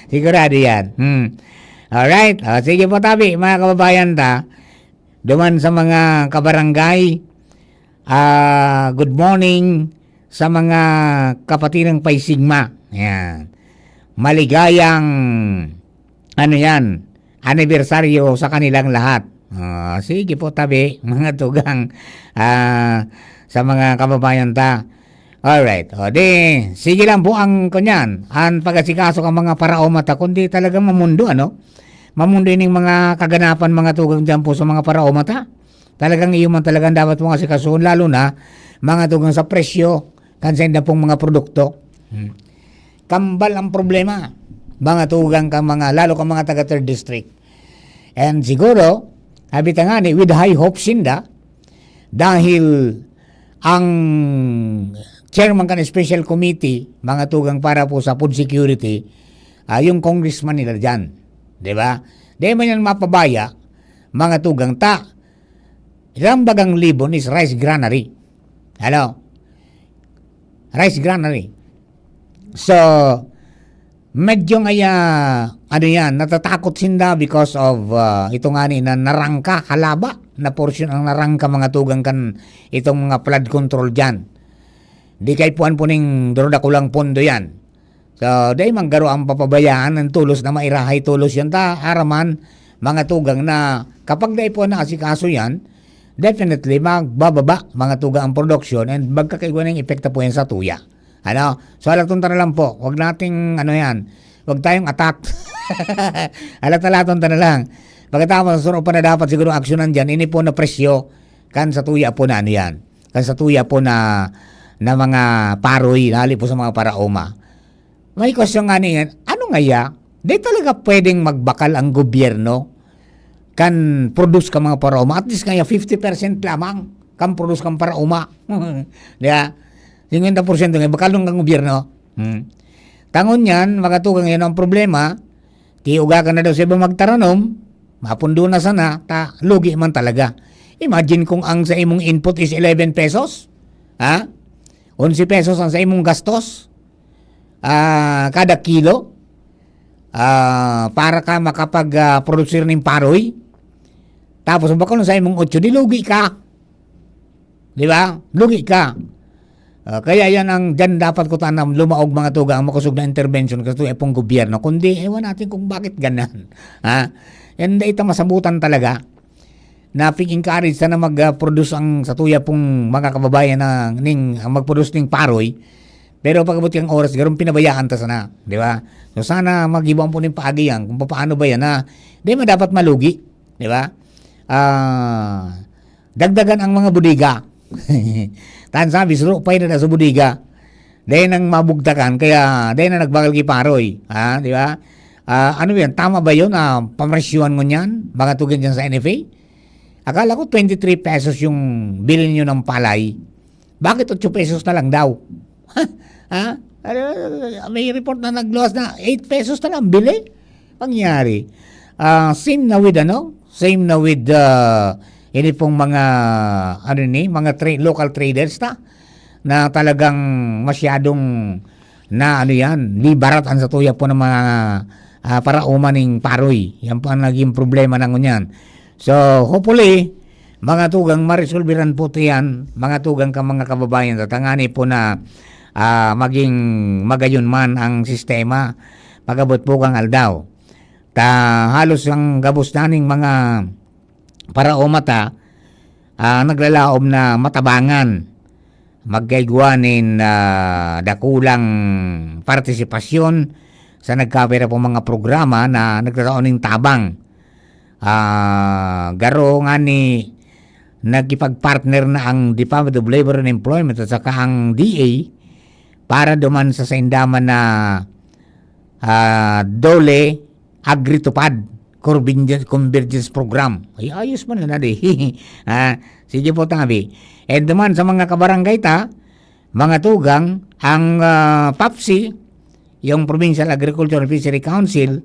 Sigurado yan. Hmm. Alright. O, sige po, tabi, mga kababayan ta. Duman sa mga kabarangay, ah, good morning sa mga kapatirang Paisigma. Ayan. Maligayang, ano yan, anibersaryo sa kanilang lahat. Ah, sige po, tabi, mga tugang, ah, sa mga kababayan ta. Alright. O, di, sige lang po ang, kunyan, ang pag-asikaso kan mga paraoma ta, kundi talagang mamundo, ano? Mamundo ining mga kaganapan, mga tugang, diyan po sa mga paraoma ta. Talagang iyo man talagang dapat mong asikasuhon, lalo na mga tugang sa presyo kan sainda pong mga produkto. Hmm. Kambal ang problema, mga tugang, kan mga, lalo kan mga taga Third District. And siguro, abi ta ngani, with high hopes sinda, dahil ang chairman kan special committee, mga tugang, para po sa food security, ah, yung congressman nila dyan. Di ba? Di man yan mapabaya, mga tugang, ta. Itang bagang Libon is rice granary. Hello? Rice granary. So, medyo ngaya, ano yan, natatakot sinda because of, ah, ito nga ni na narangka, halaba, na portion ang narangka mga tugang kan itong mga flood control dyan. Di kay puan po ning durudakulang pondo yan. So, dai man garo ang papabayaan ng tulos na mairahay tulos yan ta, araman, mga tugang na kapag dai po naasikaso yan, definitely magbababa, mga tugang, ang production and magkakaigwa ng epekto po yan sa tuya. Ano? So, halaton ta na lang po. Wag nating, ano yan, wag tayong attack. Halat-halaton ta na lang. Pagkatapos, ang sunod pa na dapat siguro aksyonan dyan, ini po na presyo, kan sa tuya po na ano yan. Kan sa tuya po na, na mga paroy, hali po sa mga paraoma. May question nga niyan, ano ngaya? Di talaga pwedeng magbakal ang gobyerno kan produce ka mga paraoma? At least kaya fifty percent lamang kan produce kang paraoma. Di ba? Fifty percent nga, bakal ng gobyerno. Hmm. Tangon yan, mga tugang, yan ang problema. Tiuga ka na daw sa iba magtaranom, mapundo na sana, ta, lugi man talaga. Imagine kung ang sa imong input is eleven pesos, ha? Onse pesos ang sa imong gastos, ah, kada kilo, ah, para ka makapag, ah, produsir ning paroy. Tapos, bakal sa imong otso, di lugi ka. Di ba? Lugi ka. Ah, kaya yan ang, dyan dapat ko tanam, lumaog mga tugang, makosog na intervention kasi itong gobyerno. Kundi, ewan natin kung bakit ganan. Ha? Yan, dai ta masabutan talaga na pig-encourage sana mag, ah, produce ang sa tuya pong mga kababayan na ning, ang mag-produce ning paroy. Pero pag-abot kang oras, garong pinabayaan ta sana, di ba? So sana mag-iba po ning paagi yan kung paano ba yan na di man dapat malugi, di ba? Ah, dagdagan ang mga bodega. Tan sabi, suro pa yun na sa bodega. Dahil nang mabugtakan, kaya dahil na nagbakal ki paroy. Ha? Di ba? Ah, ano yan? Tama ba yun? Ah, pamaresyuhan mo niyan? Mga tugan dyan sa N F A? Akala ko twenty-three pesos yung bilhin nyo ng palay. Bakit otso pesos na lang daw? Ha? Ano, may report na nagluwas na eight pesos na lang bili. Pangyari. Ah, same na with ano? Same na with, ah, ini pong mga, ano ni, mga tra-, local traders ta na talagang masyadong na ano yan, libarat ang satuya po ng mga, ah, paraoma ning paroy. Yan po ang naging problema na ngunyan. So, hopefully, mga tugang, maresolbiran po ito yan, mga tugang ka mga kababayan, tatangani po na, ah, maging magayon man ang sistema pag-abot po kang aldaw. Ta halos ang gabos na ning mga paraoma ta, ah, naglalaom na matabangan, magkaigwa nin, ah, dakulang partisipasyon sa nagkapira pong mga programa na nagtatao ning tabang. Ah, garo ngani nagkipag-partner na ang Department of Labor and Employment at saka ang D A para duman sa saindaman na, ah, DOLE AgriTupad Convergen-, Convergence Program. Ay, ayos man na, di. Ah, sige po, tabi. And duman sa mga kabarangay ta, mga tugang, ang, ah, PAFC, yung Provincial Agriculture and Fishery Council,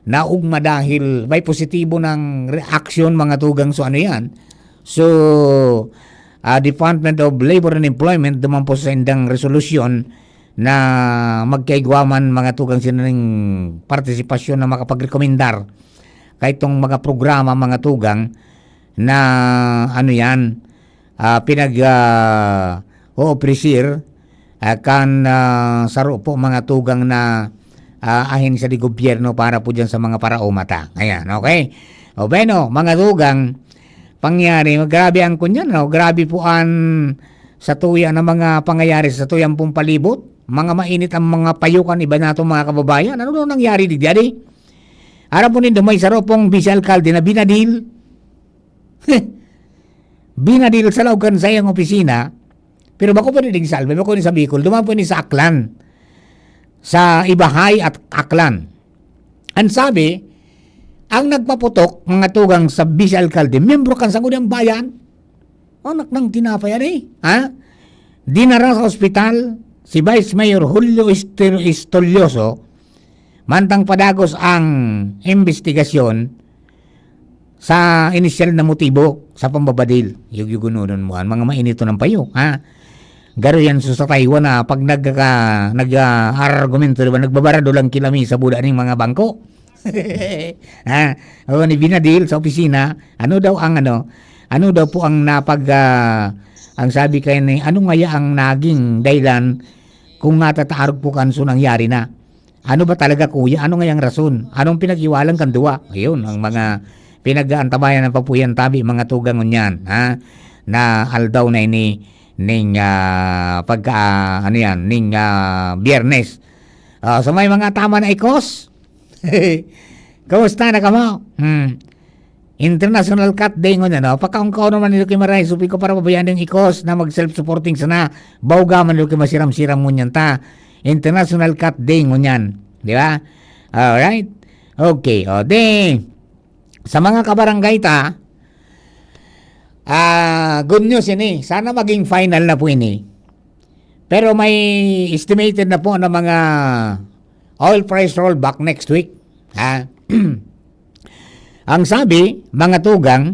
naugma dahil may positibo ng reaksyon, mga tugang, so ano yan. So, ah, Department of Labor and Employment, duman po sa indang resolusyon na magkaigwa man, mga tugang, sinaning partisipasyon na makapagrekomendar kaitong mga programa, mga tugang, na ano yan, ah, pinag, ah, oopresir, ah, kan, ah, saro po mga tugang na, ah, ahensya de gobyerno para po dyan sa mga paraoma ta. Ayan, okay? O bueno, mga tugang, pangyari, grabe ang kunyan, no? Grabe po ang satuya na mga pangyayari sa satuyang pong palibot. Mga mainit ang mga payukan iba nato, mga kababayan. Ano daw nangyari digdi? Aram po nindo, may saro pong vice alkalde na binadil. Binadil sa laog kan saiyang opisina, pero bako pa ni ding Salve, bako ni sa Bicol, duman po ni sa Aklan, sa Ibahay at Aklan. Ang sabi, ang nagpaputok, mga tugang sa vice alkalde, miyembro kan Sangguniang Bayan. Anak ng tinapay, ano eh? Ha? Dinara sa ospital si Vice Mayor Julio Estel-, Estolioso, mantang padagos ang imbestigasyon, sa inisyal na motibo sa pambabadil. Yugyugunonon mo, ang mga mainito ng payo, ha? Garo yan so sa Taiwan na pag nagka-, nag-aargumento, di ba, nagbabarado lang kilami sa buda ning mga bangko. Ha? O, ni binadil sa opisina, ano daw ang ano, ano daw po ang napag-, ah, ang sabi kaya ni, ano ngaya ang naging dahilan kung natataarog po kanso nangyari na? Ano ba talaga, kuya? Ano ngayang rason? Anong pinaghiwalang kan duwa? Ayun, ang mga pinag-aantabayan ng papuyan tabi, mga tugang ngunyan, ha? Na aldaw na ini ning, ah, pagka, ano yan, ning, ah, Biyernes. Ah, sa may mga tama na ikos, kumusta na kamo? Hmm. International Cat Day ngunyan, no? Pakaon-kaon naman nilo ki Maray, supi ko para pabayaan yung ikos na mag-self-supporting sana. Bawga man nilo ki masiram-siram ngunyan ta. International Cat Day ngunyan. Di ba? Alright. Okay. O, di, sa mga kabarangay ta, ah, good news ini. Sana maging final na po ini. Pero may estimated na po na mga oil price rollback next week. Ha? Ang sabi, mga tugang,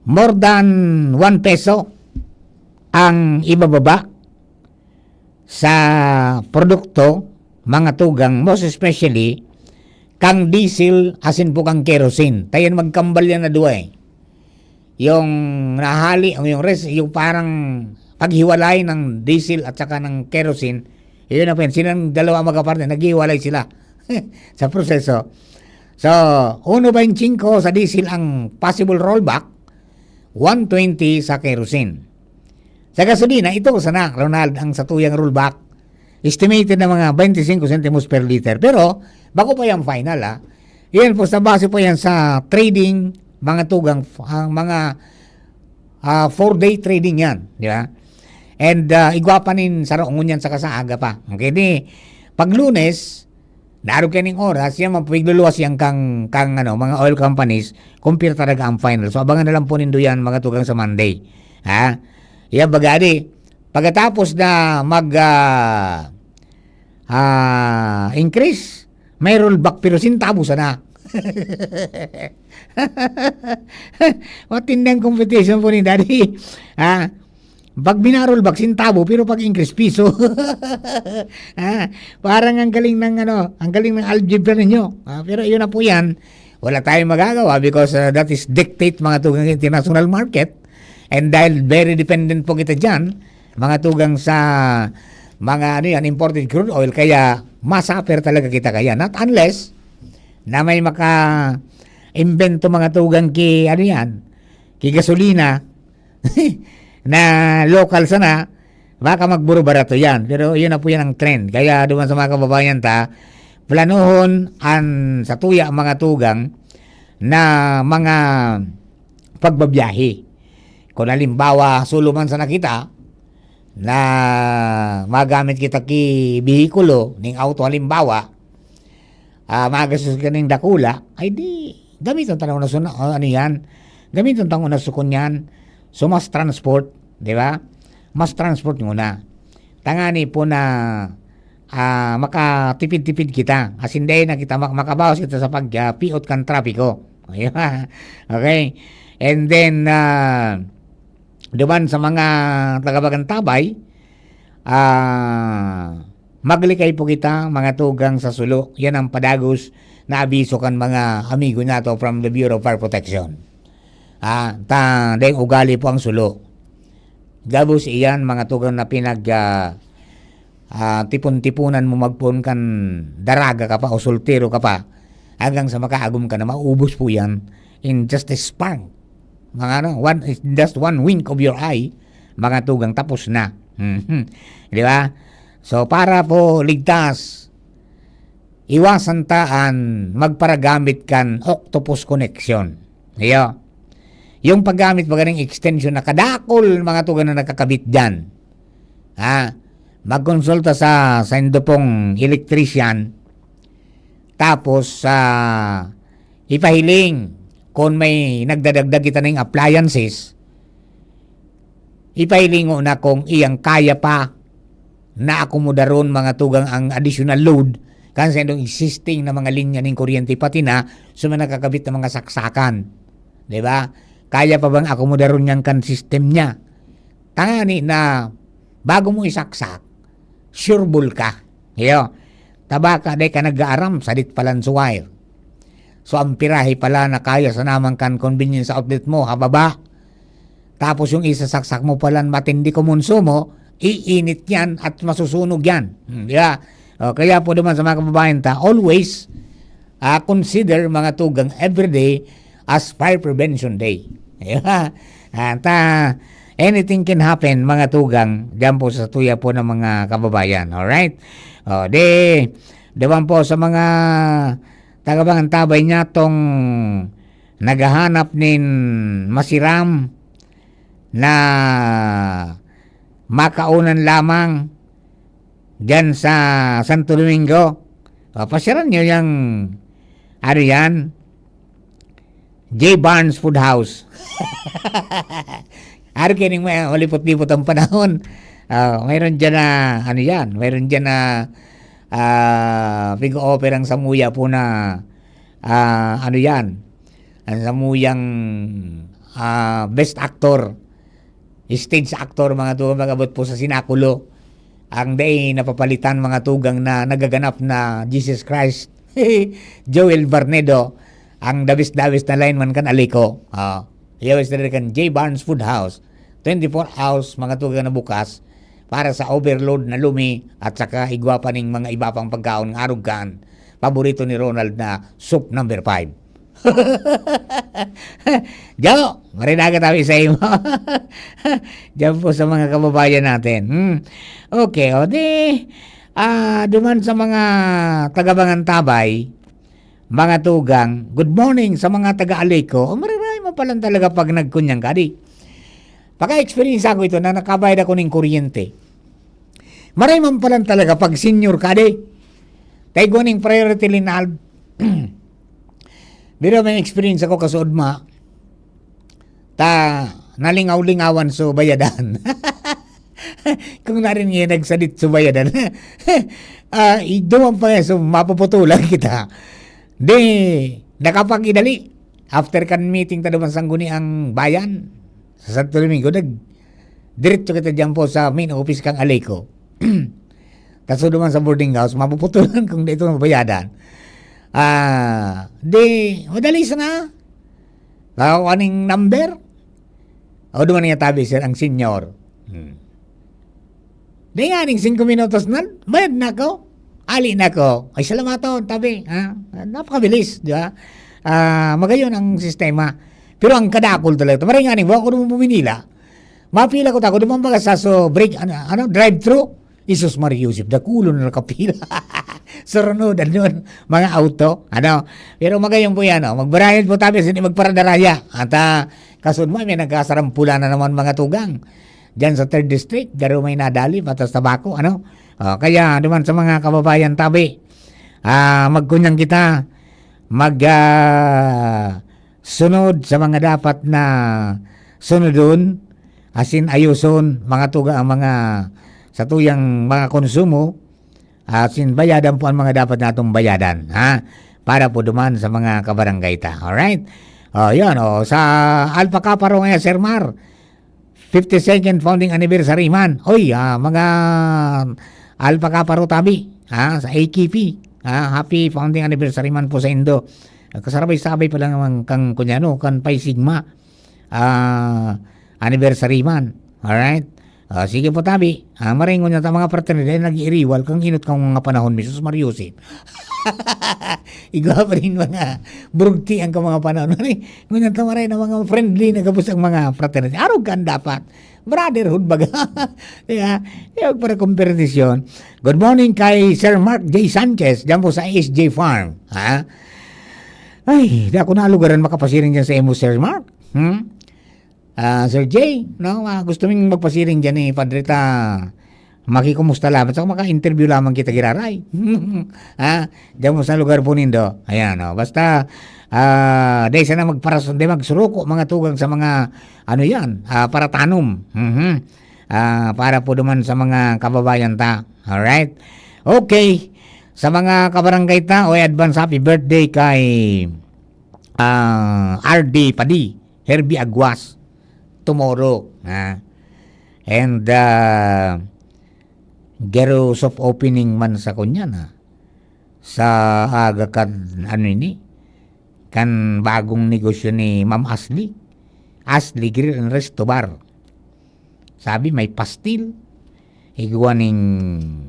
more than one peso ang ibababa sa produkto, mga tugang, most especially kang diesel asin po kang kerosene. Tayan magkambal yan na duwa eh. Yung nahali, o yung res-, yung parang paghiwalay ng diesel at saka ng kerosene, yun na po yan. Silang dalawa magkaparte, naghihiwalay sila sa proseso. So, uno baynte singko sa diesel ang possible rollback, one twenty sa kerosene. Sa gasolina, ito sana, Ronald, ang satuyang rollback. Estimated na mga baynte singko sentimos per liter. Pero, bako pa yan final, ah. Yan po, sa base po yan sa trading, mga tugang, ang mga, ah, four-day trading yan, di ba? And, ah, igwa pa nin saro ngunyan saka sa aga pa. Okay, di, pag Lunes, naarog kaning oras, yan man po, igluluwas yan kang, kang, ano, mga oil companies, kung pira talaga ang final. So, abangan na lang po nindo yan, mga tugang, sa Monday. Ha? Yan, baga, di, pagkatapos na mag, ah, ah, increase, may rollback, pero sentabo sana. Matindang competition po ni Daddy. Ha? Pag binarollback, sentabo, pero pag increase, piso. Ah, parang ang galing ng, ano, ang galing ng algebra ninyo. Ah, pero yun na po yan. Wala tayong magagawa because, ah, that is dictate, mga tugang, international market. And dahil very dependent po kita dyan, mga tugang, sa mga, ano yan, imported crude oil, kaya ma-suffer talaga kita kaya. Not unless na may maka-imbento, mga tugang, ki, ano yan, ki gasolina, na local sana, baka magburo-barato yan. Pero yun na po yan ang trend. Kaya duman sa mga kababayan ta, planuhon an satuya, mga tugang, na mga pagbabiyahe. Kung halimbawa, sulo man sana kita, na magamit kita ki behikulo, ning auto halimbawa, ah, magastos ka ning dakula, ay di, gamiton ta na una suna-, ah, ano yan? Gamiton ta na una sukon yan. So, mas transport, di ba? Mas transport nguna. Tangani po na, ah, makatipid-tipid kita. As in, dai na kita mak-, makabawas kita sa pag, ah, piot kan trapiko. Okay? And then, ah, duman sa mga taga-Bagantabay, ah, maglikay po kita, mga tugang, sa sulo. Yan ang padagos na abiso kan mga amigo nato from the Bureau of Fire Protection. Ah, ta, dai ugali po ang sulo. Gabos iyan, mga tugang, na pinag, ah, ah, tipon-tipunan mo magpoon kan daraga ka pa o soltero ka pa, hanggang sa makaagom ka na, maubos po yan in just a spark. Mga ano, one, just one wink of your eye, mga tugang, tapos na. Mhm. Di ba? So, para po ligtas, iwasan ta an magparagamit kan octopus connection. Iyo. Yung paggamit pa ganing extension na kadakol, mga tugang, na nakakabit dyan. Ha? Magkonsulta sa, sa indupong electrician. Tapos, ah, ipahiling kung may nagdadagdag kita ning appliances, ipahiling mo na kung iyang kaya pa na akomodaron, mga tugang, ang additional load Kan sa indong existing na mga linya ning kuryente, pati na sa mga nakakabit na mga saksakan. Di ba? Kaya pa bang akomodaron yan kan system niya? Tangani na bago mo isaksak, sure ball ka. Iyo. Tabaka, di ka nag-aaram, sadit palan sa wire. So, ang pirahe pala na kaya sa naman kan convenience outlet mo, hababa. Tapos yung isasaksak mo palan matindi kumonsumo, iinit yan at masusunog yan. Hmm, di ba? O, kaya po naman sa mga kababayan ta, always, ah, consider mga tugang everyday as fire prevention day. Di ba? At, ah, anything can happen, mga tugang, dyan po sa tuya po ng mga kababayan. Alright? O, di, diban po sa mga tagabangan tabay niya tong naghahanap nin masiram na makaunan lamang dyan sa Santo Domingo. O, pasyaran nyo yung, ano yan, J Barnes Food House. Ari kaning may malipot-lipot ang panahon. Ah, mayroon dyan na, ano yan, mayroon dyan na, ah, pig-o-offer ang samuya po na, ah, ano yan, ang samuyang, ah, best actor, stage actor, mga tugang, mag-abot po sa sinakulo. Ang dai napapalitan, mga tugang, na nagaganap na Jesus Christ, Joel Barnedo, ang dabis-dabis na lineman kan Alico. Ah, yaw is kan J Barnes Food House. Twenty-four hours, mga tugang, na bukas para sa overload na lumi at saka igwa pa ning mga iba pang pagkaon nga arog kan paborito ni Ronald na soup number five. Jo, marinaga tabi sa imo. Diyan po sa mga kababayan natin. Hmm. Okay, o di, ah, duman sa mga tagabangan tabay, mga tugang, good morning sa mga taga-Alico. O, mariray mo palang talaga pag nagkunyang ka, di? Paka-experience ako ito na nakabayad ako ng kuryente. Maray man palang talaga pag senior ka, di? Tayo ning priority linalb. Pero may experience ako kasuod ma, ta nalingaw-lingawan so bayadan. Kung narin nga nagsadit so bayadan. Ah, iduman pa nga, so mapuputulan kita. Di, nakapag-idali. After kan meeting ta duman sangguni ang bayan, sa Santo Domingo, nag-, diretso kita dyan po sa main office kang Aleco. Kaso duman sa boarding house, mapuputulan kung dito mabayadan. Ah, di, madali sana. Baka kuha ning number. O, duman nga tabi, sir, ang senior. Hmm. Di nga, ning singko minutos na, bayad na ako. Ali na ako. Ay, salamaton, tabi. Ha? Napakabilis, di ba? Ah, magayon ang sistema. Pero ang kadakol talaga, maray nga ning, ako naman puminila. Mapila ko tako, duman baga sa so break, ano, ano, drive-thru. Isus Maria Joseph, dakulon na nakapila. Surunod, ano, mga auto, ano. Pero magayon po yan, oh. Magbarayad po tabi, hindi magparadaraya. At, ah, kasunod mo, may nagkasarampulan na naman mga tugang. Diyan sa third District, garo may nadali, patas tabako, ano. Oh, kaya, duman sa mga kababayan tabi, ah, magkunyang kita, mag, ah, sunod sa mga dapat na sunodon, asin ayoson, mga tuga ang mga satuyang mga konsumo, asin bayadan po ang mga dapat natong bayadan, ha? Para po duman sa mga kabarangay ta. Alright? Oh, yun, oh. Sa Alpha Kappa Ro ngayon, Sir Mar, fifty-second founding anniversary man. Oy, ah, mga Alpha Kappa Ro tabi, ha? Sa A K P, ha? Happy founding anniversary man po sa indo. Kasarabay-sabay pa lang naman kang, kunyano, kan Pi Sigma, ah, anniversary man. Alright? Ah, sige po, tabi. Ah, maringon niya ta mga fraternidad, nag-iiriwal kang inot kang mga panahon, Misus Mariusip. Igwa pa rin mga burugti ang kang mga panahon. Ngunyan ta maray na mga friendly na gabos ang mga fraternidad. Arog kan dapat. Brotherhood baga. Di ba? Di ba, para kompetisyon. Good morning kay Sir Mark J Sanchez, dyan po sa S J Farm. Ha? Ay, di ako na lugaran makapasiring dyan sa imo, Sir Mark. Hmm? Ah, Sir J, no? Ah, gusto ming magpasiring dyan ni Padre ta makikumusta lamang. Saka maka-interview lamang kita giraray. Ha? Diyan mo sa lugar po nindo. Ayan, oh. Basta, ah, dahil sana magparas-, di magsuruko, mga tugang sa mga, ano yan, ah, paratanom. Mhm. Ah, para po duman sa mga kababayan ta. Alright? Okay. Sa mga kabarangay ta, oy, advance happy birthday kay, ah, R D Padi, Herbie Aguas, tomorrow, ha? And, ah, garo soft opening man sa kunyan, ha? Sa aga kan, ano ini? Kan bagong negosyo ni Ma'am Ashley. Ashley Grill and Resto Bar. Sabi, may pastil, igwa ning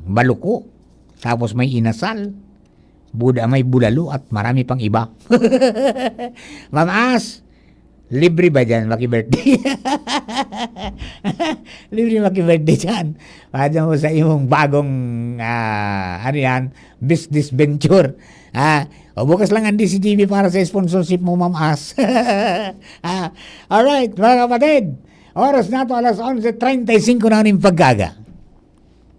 baluko, tapos may inasal, buda may bulalo at marami pang iba. Ma'am Ash, libre ba dyan maki-birthday? Libre maki-birthday dyan. Para dyan mo sa imong bagong, ah, ano yan, business venture. Ah, o bukas lang ang D C G B para sa sponsorship mo, Ma'am Ash. Ah, alright, mga kapatid. Oras na to, alas onse treinta y cinco na ning pagkaga.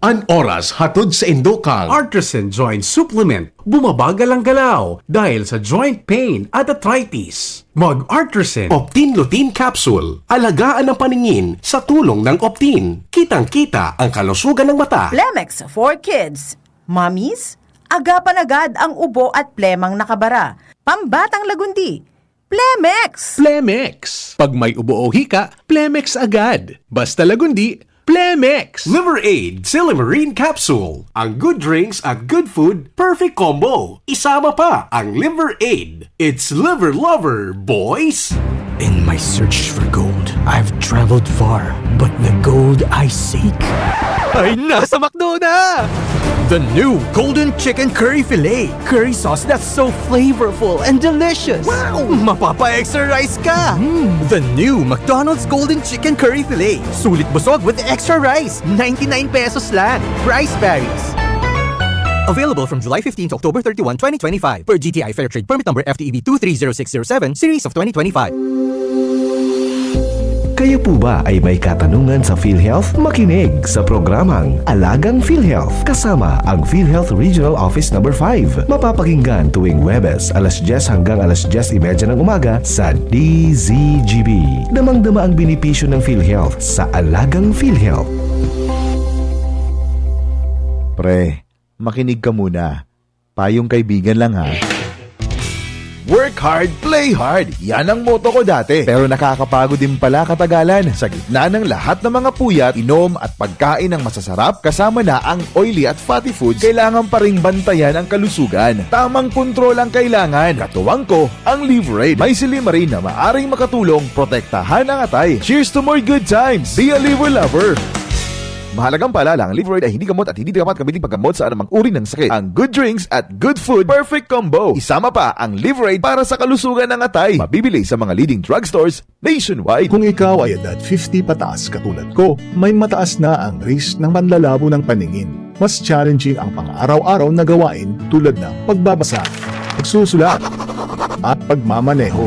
An oras hatod sa Indokang. Artisan Joint Supplement. Bumabagal ang galaw dahil sa joint pain at arthritis. Mag Artisan Optin Lutein Capsule. Alagaan ang paningin sa tulong ng Optin. Kitang-kita ang kalusugan ng mata. Plemex for Kids. Mommies, agapan agad ang ubo at plemang nakabara. Pambatang lagundi. Plemex! Plemex! Pag may ubo o hika, Plemex agad. Basta lagundi, Plemex! Liver Aid, Silymarin Capsule. Ang good drinks at good food, perfect combo. Isama pa ang Liver Aid. It's Liver Lover, boys! In my search for gold, I've traveled far, but the gold I seek ay nasa McDo na! The new Golden Chicken Curry Fillet. Curry sauce that's so flavorful and delicious. Wow! Mapapa-extra rice ka! Mm. The new McDonald's Golden Chicken Curry Fillet. Sulit busog with extra rice. Ninety-nine pesos lang. Price varies. Available from July fifteen to October thirty-one, twenty twenty-five, per G T I Fair Trade Permit Number F T E B two three zero six zero seven, Series of twenty twenty-five. Kayo po ba ay may katanungan sa PhilHealth? Makinig sa programang Alagang PhilHealth kasama ang PhilHealth Regional Office Number five. Mapapakinggan tuwing Huwebes, alas dyes hanggang alas dyes y media ng umaga sa D Z G B. Damang-dama ang benepisyo ng PhilHealth sa Alagang PhilHealth. Pre, makinig ka muna. Payong kaibigan lang, ha. Work hard, play hard. Yan ang motto ko dati. Pero nakakapagod din pala katagalan. Sa gitna ng lahat ng mga puyat, inom at pagkain ng masasarap, kasama na ang oily at fatty foods, kailangan pa ring bantayan ang kalusugan. Tamang kontrol ang kailangan. Katuwang ko, ang Liverade. May silymarin na maaring makatulong protektahan ang atay. Cheers to more good times! Be a Liver Lover! Mahalagang paalala, ang Liverade ay hindi gamot at hindi dapat gamitin paggamot sa anumang uri ng sakit. Ang good drinks at good food, perfect combo. Isama pa ang Liverade para sa kalusugan ng atay. Mabibili sa mga leading drugstores nationwide. Kung ikaw ay edad fifty pataas katulad ko, may mataas na ang risk ng panlalabo ng paningin. Mas challenging ang pang-araw-araw na gawain tulad ng pagbabasa, pagsusulat, at pagmamaneho.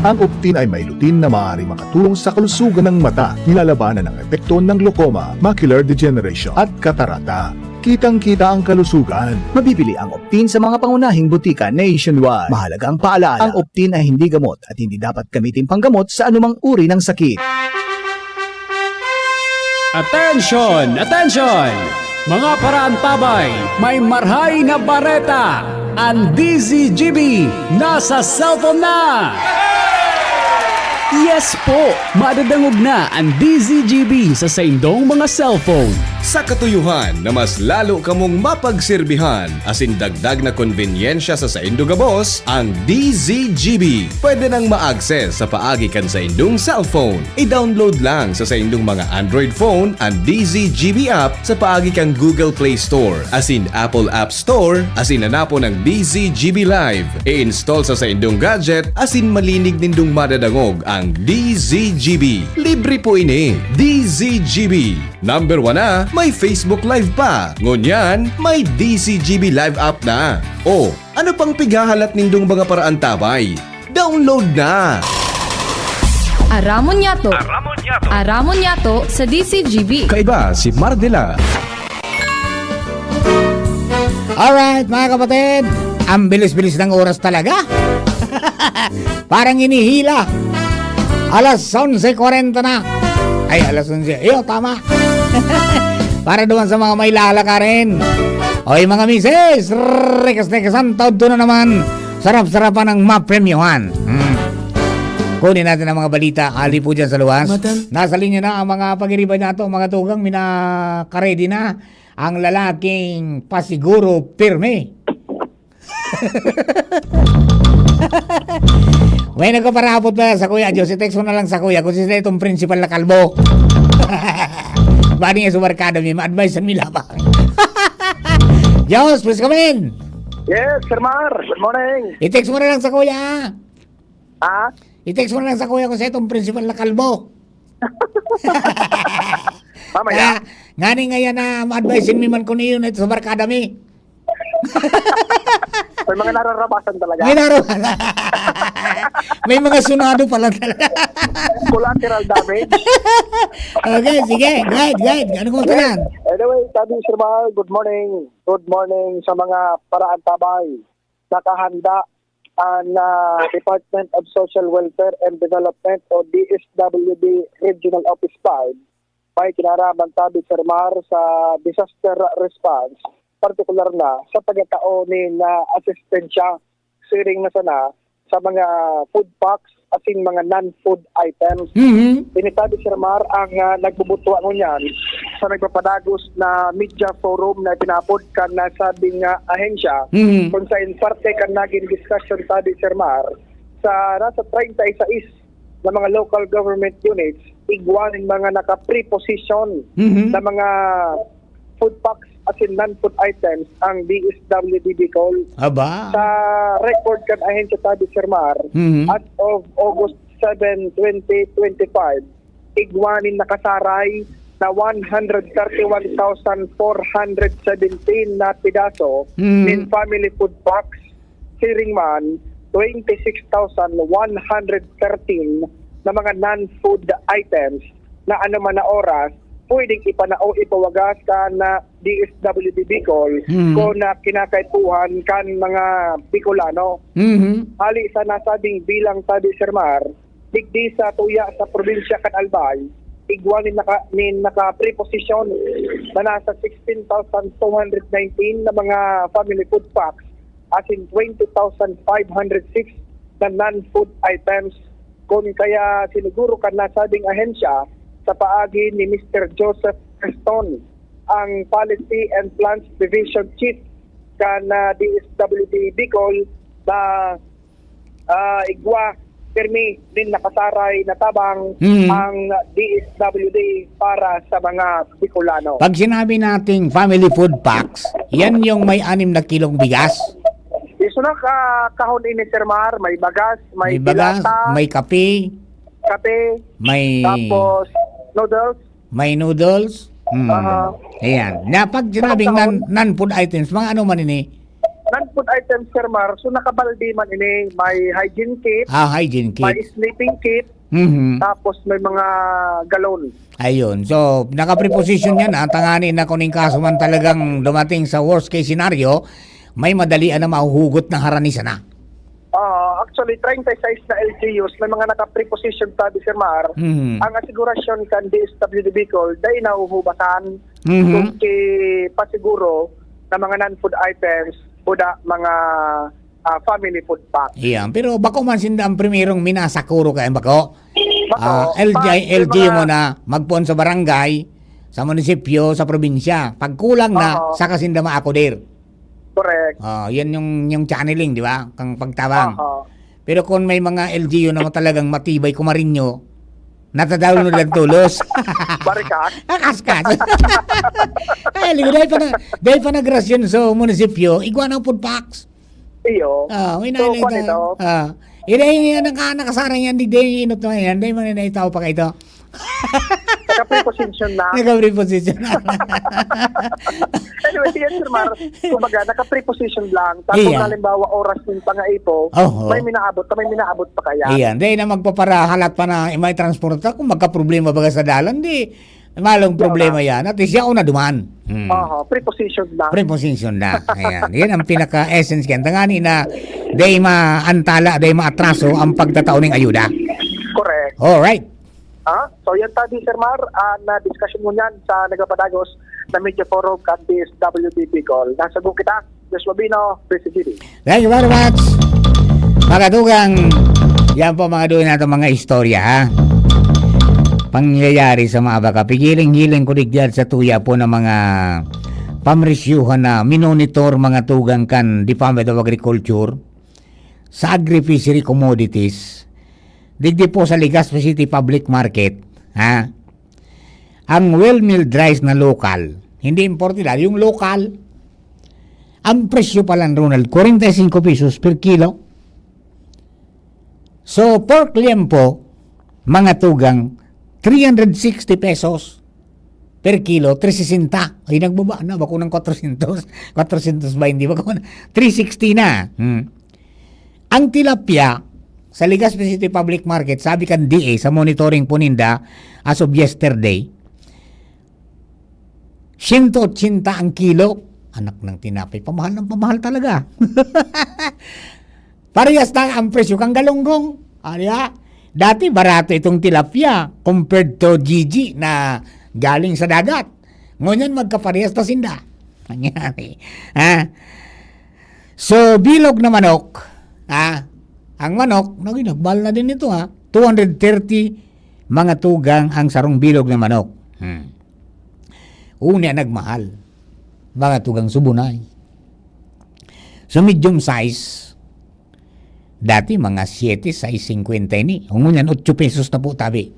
Ang Optin ay may lutein na maaaring makatulong sa kalusugan ng mata, nilalabanan ang epekto ng glaucoma, macular degeneration, at katarata. Kitang-kita ang kalusugan. Mabibili ang Optin sa mga pangunahing butika nationwide. Mahalagang paalala, ang Optin ay hindi gamot at hindi dapat gamitin panggamot sa anumang uri ng sakit. Attention! Attention! Mga paraantabay, may marhay na bareta! Ang D Z G B nasa cellphone na! Yes po! Madadangog na ang D Z G B sa saindong mga cellphone. Sa katuyuhan na mas lalo kamong mapagserbihan, asin dagdag na konbenyensya sa saindo gabos, ang D Z G B pwede nang ma-access sa paagi kan saindong cellphone. I-download lang sa saindong mga Android phone an D Z G B app sa paagi kan Google Play Store asin Apple App Store, asin hanapon ang D Z G B Live. I-install sa saindong gadget asin malinig nindong madadangog ang D Z G B. Libre po ini. D Z G B. Number one na, may Facebook Live pa. Ngunyan, may D Z G B Live app na. O, ano pang pighahalat nindong mga paraantabay? Download na! Aramon niyato. Aramon niyato. Aramon niyato sa D Z G B. Kaiba si Mardela. Alright, mga kapatid. Ang bilis-bilis ng oras talaga. Parang inihila. Alas onse kwarenta na. Ay, alas onse. Iyo, tama. Para duman sa mga may lalakarin. Oy, mga misis, rekas-rekas, ang taon to na naman. Sarap-sarapan ng mapremyohan. Hmm. Kunin natin ang mga balita. Ali po dyan sa luwas. Matan- Nasa linya na ang mga pagiriba nato, mga tugang, minakaready na ang lalaking pasiguro pirmi. May nagpaparapot na sa Kuya Diyos. I-text mo na lang sa Kuya kung sino itong principal na kalbo. Bani nga sa barkada mi, ma-advise mi labang. Diyos, please come in. Yes, Sir Mar. Good morning. I-text mo na lang sa Kuya. Ha? I-text mo na lang sa Kuya kung sino itong principal na kalbo. Mamaya. Kaya, ngani ngayon na ma-advise mi man kung iyon ito sa barkada mi. May mga nararabasan talaga. May nararabasan. May mga sunado pala talaga. Collateral damage. Okay, sige. Guide, guide. Ano kung Yes. Yan? Anyway, sabi, Sir Mar, good morning. Good morning sa mga paraantabay. Nakahanda ang, ah, Department of Social Welfare and Development o D S W D Regional Office five. May kinaraman tabi, Sir Mar, sa disaster response, partikular na sa pagkatao nin, ah, asistensya, siring na sana sa mga food packs asin mga non-food items. Mhm. Ini tabi, Sir Mar, ang, ah, nagbubutwa ngunyan sa nagpapadagos na media forum na ipinaapod kan nasabing, ah, ahensya, Mhm. kung sain parte kan nagin discussion tabi, Sir Mar, sa nasa treinta y seis na mga local government units, igwa nin mga naka-preposition Mhm. na mga food packs asin non-food items ang D S W D Bicol. Aba. Sa record kan ahensya tabi, Sir Mar, Mhm. as of August seven, twenty twenty-five, igwa nin nakasaray na one hundred thirty-one thousand four hundred seventeen na pidaso Mhm. nin family food packs. Siring man, twenty-six thousand one hundred thirteen na mga non-food items na anoman na oras pwedeng ipanao, ipawagas kan, ah, D S W D Bicol Hmm. kung, ah, kinakaipuhan kan mga Bicolano. Mhm. Hali sa nasabing bilang, sabi Sir Mar, digdi sa tuya sa probinsya kan Albay, igwa nin naka-, nin naka-preposition na nasa sixteen thousand two hundred nineteen na mga family food packs, asin twenty thousand five hundred six na non-food items. Kun kaya siniguro kan nasabing ahensya sa paagi ni Mister Joseph Creston, ang Policy and Plans Division Chief kan, ah, D S W D Bicol, na, ah, igwa pirmi nin nakasaray na tabang Hmm. ang D S W D para sa mga Bicolano. Pag sinabi nating family food packs, yan yung may anim na kilong bigas? Iso na ka, kahon ini, Sir Mar, may bagas, may May bagas, dilata, may kape, kape, may tapos noodles. May noodles. Hmm. Aha. Ayan. Na pag sinabing Tapos non-, non-food items, mga ano man ini? Non-food items, Sir Mar, so nakabaldi man ini, may hygiene kit, Ah, hygiene kit. may sleeping kit, Mhm. tapos may mga galon. Ayun. So, naka-preposition yan, ah. Tangani na kung ning kaso man talagang dumating sa worst case scenario, may madali na mahuhugot na harani sana. Ah, actually, treinta y seis na L G Us, may mga naka-preposition tabi, Sir Mar. Mhm. Ang asigurasyon kan D S W D Bicol, dai nahuhubasan Mhm. kung ki pasiguro na mga non-food items, buda mga, ah, family food pack. Iya, pero bako man sinda ang primerong minasakuro kaya bako? Bako, Ah, L G I, pa-, L G U mga muna, magpoon sa barangay, sa munisipyo, sa probinsya. Pag kulang na, Oo. saka sinda maakoder. Correct. Oh, yan yung, yung channeling, di ba? Kang pagtabang. Oo. Pero kung may mga L G U na talagang matibay kumarinyo, natadalo na lang tulos. Barikat? Kaskas. Ay, ligo, dahil pa na, dahil pa nagrasyon sa munisipyo, igwa ng food packs. Iyo. Ah, may So, nalay kwan na. ito? Ah. Ina, ina, naka-, nakasarang yan, di, di, inot naman yan, di, man, ina, itaw pa ka ito. Naka-preposition na. Naka-preposition na. Anyway, sige, Sir Mar. Kumbaga, naka-preposition lang. Tapos, Iya. halimbawa, oras ng pangaipo, Oho. may minaabot ka, may minaabot pa kaya? Iya, di na magpaparahalat pa na may transporta. Kung magka-problema baga sa dalan, di, malong Wala. problema yan. At least, yaon na duman. Hmm. Oho, preposition na. Preposition na. Ayan. Yan ang pinaka-essence yan. Tangani na, di maantala, di maatraso ang pagtatao ng ayuda. Correct. Alright. Ha? So, yan tabi, Sir Mar, ang, ah, diskusyon mo niyan sa nagapadagos na Media Forum kan D S W D Bicol. Nasa buong kita, Joshua Bino, P C G D. Thank you very much. Mga tugang, yan po mga duyan natin mga istorya, ha? Pangyayari sa mga baka. Pigiling-giling ko digyan sa tuya po ng mga pamrisyuhan na minonitor mga tugang kan Department of Agriculture sa agri-fishery commodities. Digdi po sa Legazpi City Public Market, ha? Ang well milled rice na lokal, hindi imported, ah, yung lokal, ang presyo pa lang, Ronald, forty-five pesos per kilo. So, pork liempo, mga tugang, three hundred sixty pesos per kilo, three sixty. Ay, nagbaba na, bako ng four hundred, four hundred twenty, bako na, three sixty na. Hmm. Ang tilapia, sa Legazpi City Public Market, sabi kan D A, sa monitoring po ninda, as of yesterday, siyento ochenta ang kilo. Anak ng tinapay, pamahal ng pamahal talaga. Parehas na ang presyo kang galunggong. Ano ya? Dati barato itong tilapia compared to Gigi na galing sa dagat. Ngunyan magkaparehas na sinda. Nangyari. Ha? So, bilog na manok, ha? Ang manok, nagi, nagmahal na din ito, ha? Two hundred thirty mga tugang ang sarong bilog na manok. Hmm. Una nagmahal. Mga tugang subunay. So, medium size, dati mga siete, sais singkwenta ini. Ngunyan, otso pesos na po, tabi.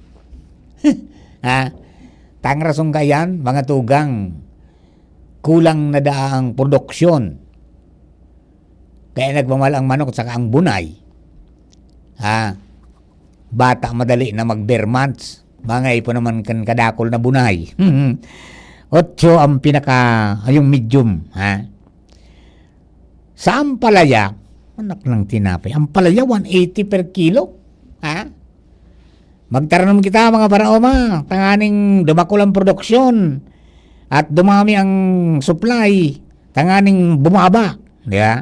Ha? Tang rason kayan, mga tugang, kulang na daa ang produksyon. Kaya nagmamahal ang manok saka ang bunay. Ha? Bata madali na mag-bare months. Mga ipo naman kan kadakol na bunay. Otso ang pinaka, ay, yung medium, ha? Sa ampalaya, anak ng tinapay. Ampalaya, one eighty per kilo. Ha? Magtaranom kita, mga paraoma, tanganing dumakol ang produksyon at dumami ang supply, tanganing bumaba. Di ba?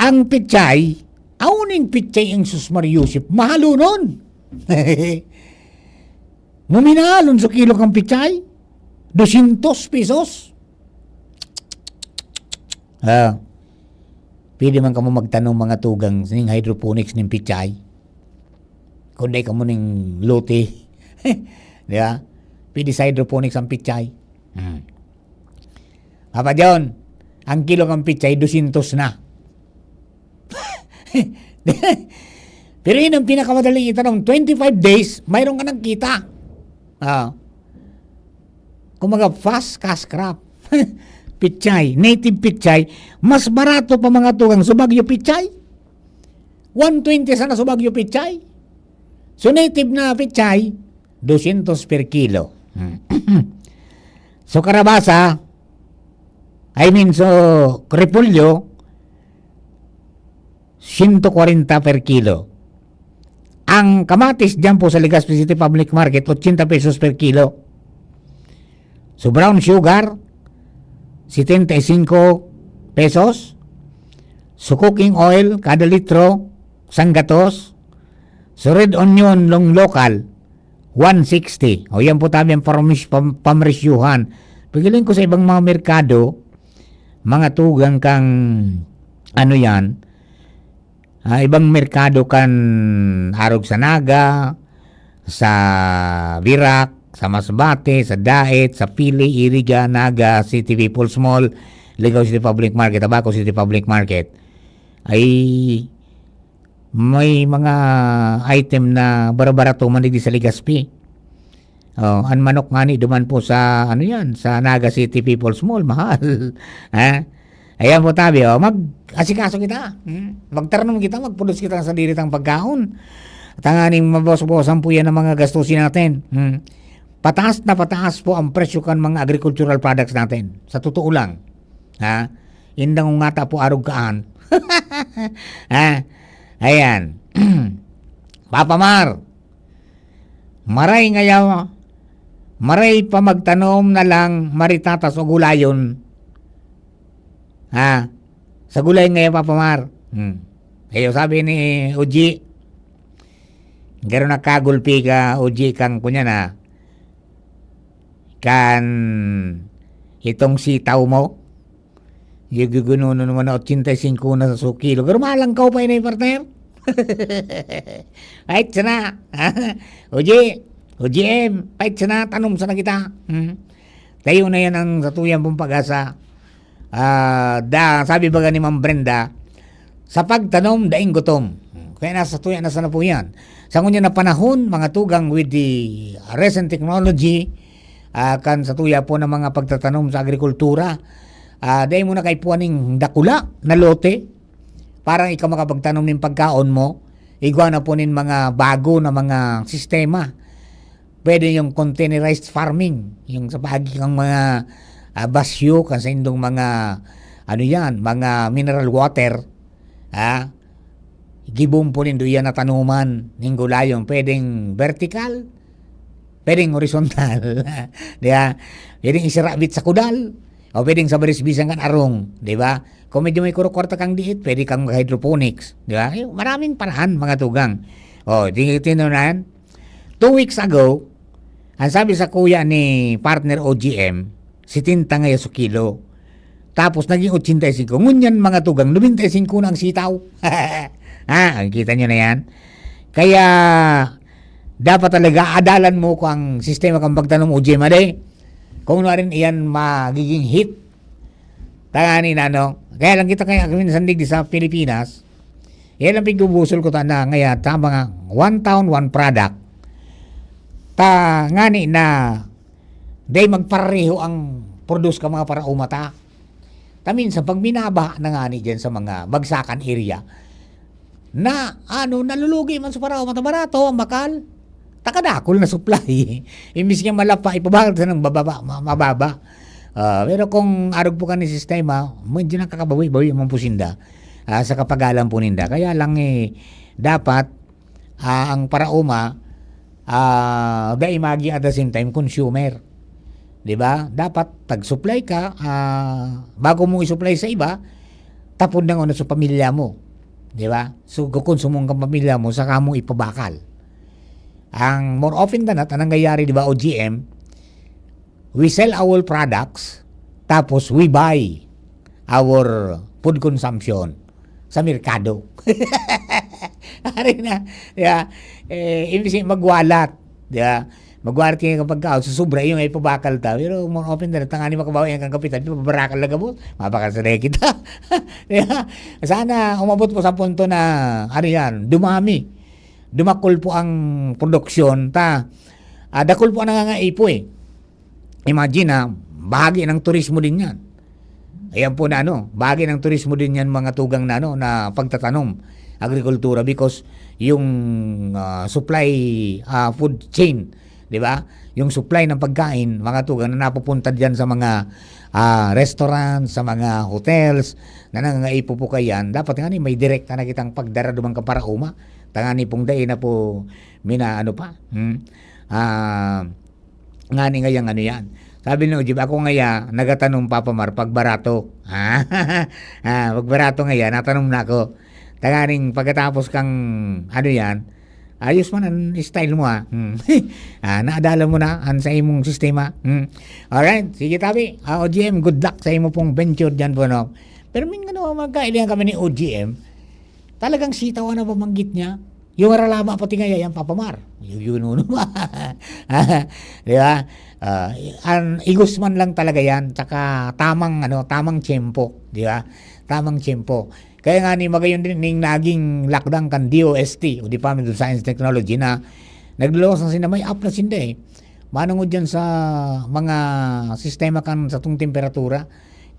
Ang pichay, aw ning pichay ang Sus Mar Yusip, mahalonon. Muminahalon sa kilo kang pichay, dosyentos pesos. Ah, pwede man kamo magtanom mga tugang ning hydroponics ning pichay. Kung dai kamo ning lote. Di ba? Pwede sa hydroponics ang pichay. Hmm. Papa John, ang kilo ng pichay, dosyentos na. Pero yun ang pinakamadaling itanom. Twenty-five days, mayroon ka ng kita. Ah. Kumaga, fast cash crop. Pichay, native pichay. Mas barato pa mga tugang sa Baguio pichay. One twenty sana sa Baguio pichay. So, native na pichay, dosyentos per kilo. So, karabasa, I mean, so, repolyo, siyento kwarenta per kilo. Ang kamatis dyan po sa Legazpi City Public Market, ochenta pesos per kilo. So, brown sugar, setenta y cinco pesos. So, cooking oil, kada litro, sanggatos. So, red onion, long local, one sixty. O, yan po tabi ang pamis-, pam-, pamrisyuhan. Pigilan ko sa ibang mga merkado, mga tugang kang, ano yan, ah, ibang merkado kan arog sa Naga, sa Virac, sa Masbate, sa Daet, sa Pili, Iriga, Naga, City People's Mall, Legazpi City Public Market, Abaco City Public Market, ay may mga item na barabarato man digdi sa Legazpi. Oh, ang manok ngani duman po sa, ano yan, sa Naga City People's Mall, mahal. Ha? Ayan po tabi, oh, mag-asikaso kita. Hmm? Magtarnom kita, magpulos kita sa diri tang pagkaon. Tanganing mabawas-bawasan po yan ang mga gastusin natin. Hmm? Pataas na pataas po ang presyo kan mga agricultural products natin. Sa totoo lang. Ha? Indang ngata po arog kaan. Ha? Ayan. Papa Mar, maray ngaya, maray pa magtanom na lang maritatas o gulayon. Ha? Sa gulay ngaya, Papa Mar. Hmm. Kayo sabi ni Uji, Garo nakagulpi ka, O G, kang kunya na, kan itong sitaw mo, yung gugununo mo na ochenta y cinco na sa kilo. Garo malangkaw pa ini, partner. Ay, sana. O G, O G M, pait sana, tanom sana kita. Hmm. Tayo na yan ang satuyang pong pag-asa. Ah, da, sabi baga ni Ma'am Brenda, "Sa pagtanom, daing gutom." Kaya nasa tuya na sana po yan. Sa ngunyan na panahon, mga tugang, with the recent technology, ah, kan sa tuya po ng mga pagtatanom sa agrikultura, ah, dahil mo na kaipuhan ning dakula na lote, parang ikaw makapagtanom ning pagkaon mo, igwa na po nin mga bago na mga sistema. Pwede yung containerized farming, yung sa paagi kang mga, ah, basyo, kan sa indong mga, ano yan, mga mineral water, ha? Gibon po nindo yan na tanuman ning gulayon. Pwedeng vertical, pwedeng horizontal. Di ba? Pwedeng isirabit sa kudal, o pwedeng sa barisbisan kan arong. Di ba? Kung medyo may kurukwarta kang diit, pwede kang mag-hydroponics. Di ba? Eh, maraming parahan, mga tugang. O, di, tinunan. Two weeks ago, ang sabi sa kuya ni partner O G M, sitenta ngayon sa kilo. Tapos naging ochenta y cinco. Ngunyan, mga tugang, nobenta y cinco na ang sitaw. Ha, ang kita nyo na yan. Kaya, dapat talaga, adalan mo ko ang sistema kang pagtanom, O G M, ade. Kung ano rin iyan magiging hit. Tangani na, no? Kaya lang kita kaya kami sandig di sa Pilipinas, yan ang pigubusol ko ta na ngayon, tama nga, one town, one product. Ta, ngani na, dai magpareho ang produce ka mga parauma ta. Ta minsan, pag minaba na ngani dyan sa mga bagsakan area, na, ano, nalulugi man sa parauma ta, barato, ang bakal. Takadakol na supply. Imbis nga malapa, ipabakal sa nang bababa, ma-, mababa. Ah, pero kung arog po ka ni sistema, medyo nakakabawi-bawi man po sinda, ah, sa kapagalan po ninda. Kaya lang, eh, dapat, ah, ang parauma, ah, dai magi at the same time consumer. Di ba? Dapat tag-supply ka, ah, bago mo i-supply sa iba, tapon na nguna sa pamilya mo. Di ba? So, kukonsumo ang pamilya mo, saka mo ipabakal. Ang more often than not, ang nangyayari, di ba, O G M, we sell our products, tapos we buy our food consumption sa merkado. Ari na, di ba? Eh, imbis magwalat, di ba? Magwalat kayo kapag ka, susubra yung ipabakal ta. Pero more often than not, tangani makabawi ang kang kapitan, di ba, barakal na gabos? Mabakal sa dahil kita. Di ba? Sana umabot po sa punto na, ano yan, dumami. Dumakol po ang produksyon, ta, ah, dakol po ang nangangaipo eh. Imagine, ah, bahagi ng turismo din yan. Ayan po na ano, bahagi ng turismo din yan, mga tugang na ano, na pagtatanom, agrikultura, because yung, ah, supply, ah, food chain, di ba? Yung supply ng pagkain, mga tugang na napupunta diyan sa mga, ah, restaurant, sa mga hotels, na nangangaipo po kayan, dapat nga ni may direkta na kitang pagdara dumang kaparauma. Tangani pong dai na po mina, ano pa, hmm? Ah, ngani ngayang ano yan. Sabi ni Ujib, "Ako ngaya, nagatanom, Papa Mar, pag barato." Ah, ah, pag barato ngaya, natanom na ako. Tanganing pagkatapos kang, ano yan, ayos man ang style mo, ah. Hmm. Ah, naadala mo na ang sa imong sistema. Hmm. Alright, sige tabi. Ah, O G M, good luck sa imo pong venture dyan po, no? Pero may ano, magkailangan kami ni O G M. Talagang sitaw na pamanggit niya. Yung aralaba pati nga yan, Papa Mar. Yung yun, ano ba? Di ba? Ah, an igos man lang talaga yan, tsaka tamang, ano, tamang tiyempo, di ba? Tamang tiyempo. Kaya nga ni magayon din ning naging lakdang kan D O S T o Department of Science and Technology na nagluluwas na sinda, may app na sinda eh. Manungod dyan sa mga sistema kan satong temperatura,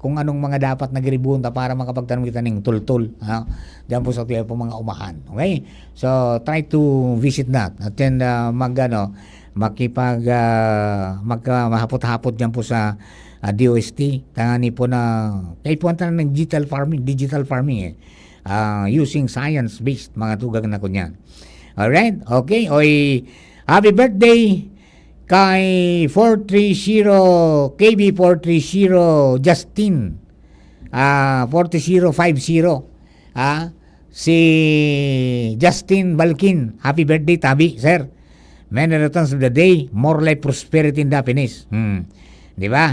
kung anong mga dapat na giribon ta para makapagtanom kita ning tultol, ha? Diyan po sa tuya po mga umahan. Okay? So, try to visit that. At then, ah, mag, ano, makipag, ah, magka-, mahapot-hapot diyan po sa, ah, D O S T. Tangani po na, kaipuhan tayo ng digital farming, digital farming eh. Ah, using science-based, mga tugang na kunyan. Alright? Okay? Oy, happy birthday kay four three zero, K B four three zero, Justin. Ah, four three zero five zero. Ah, si Justin Balkin. Happy birthday, tabi, sir. Many returns of the day, more life, prosperity, and happiness. Hmm. Di ba?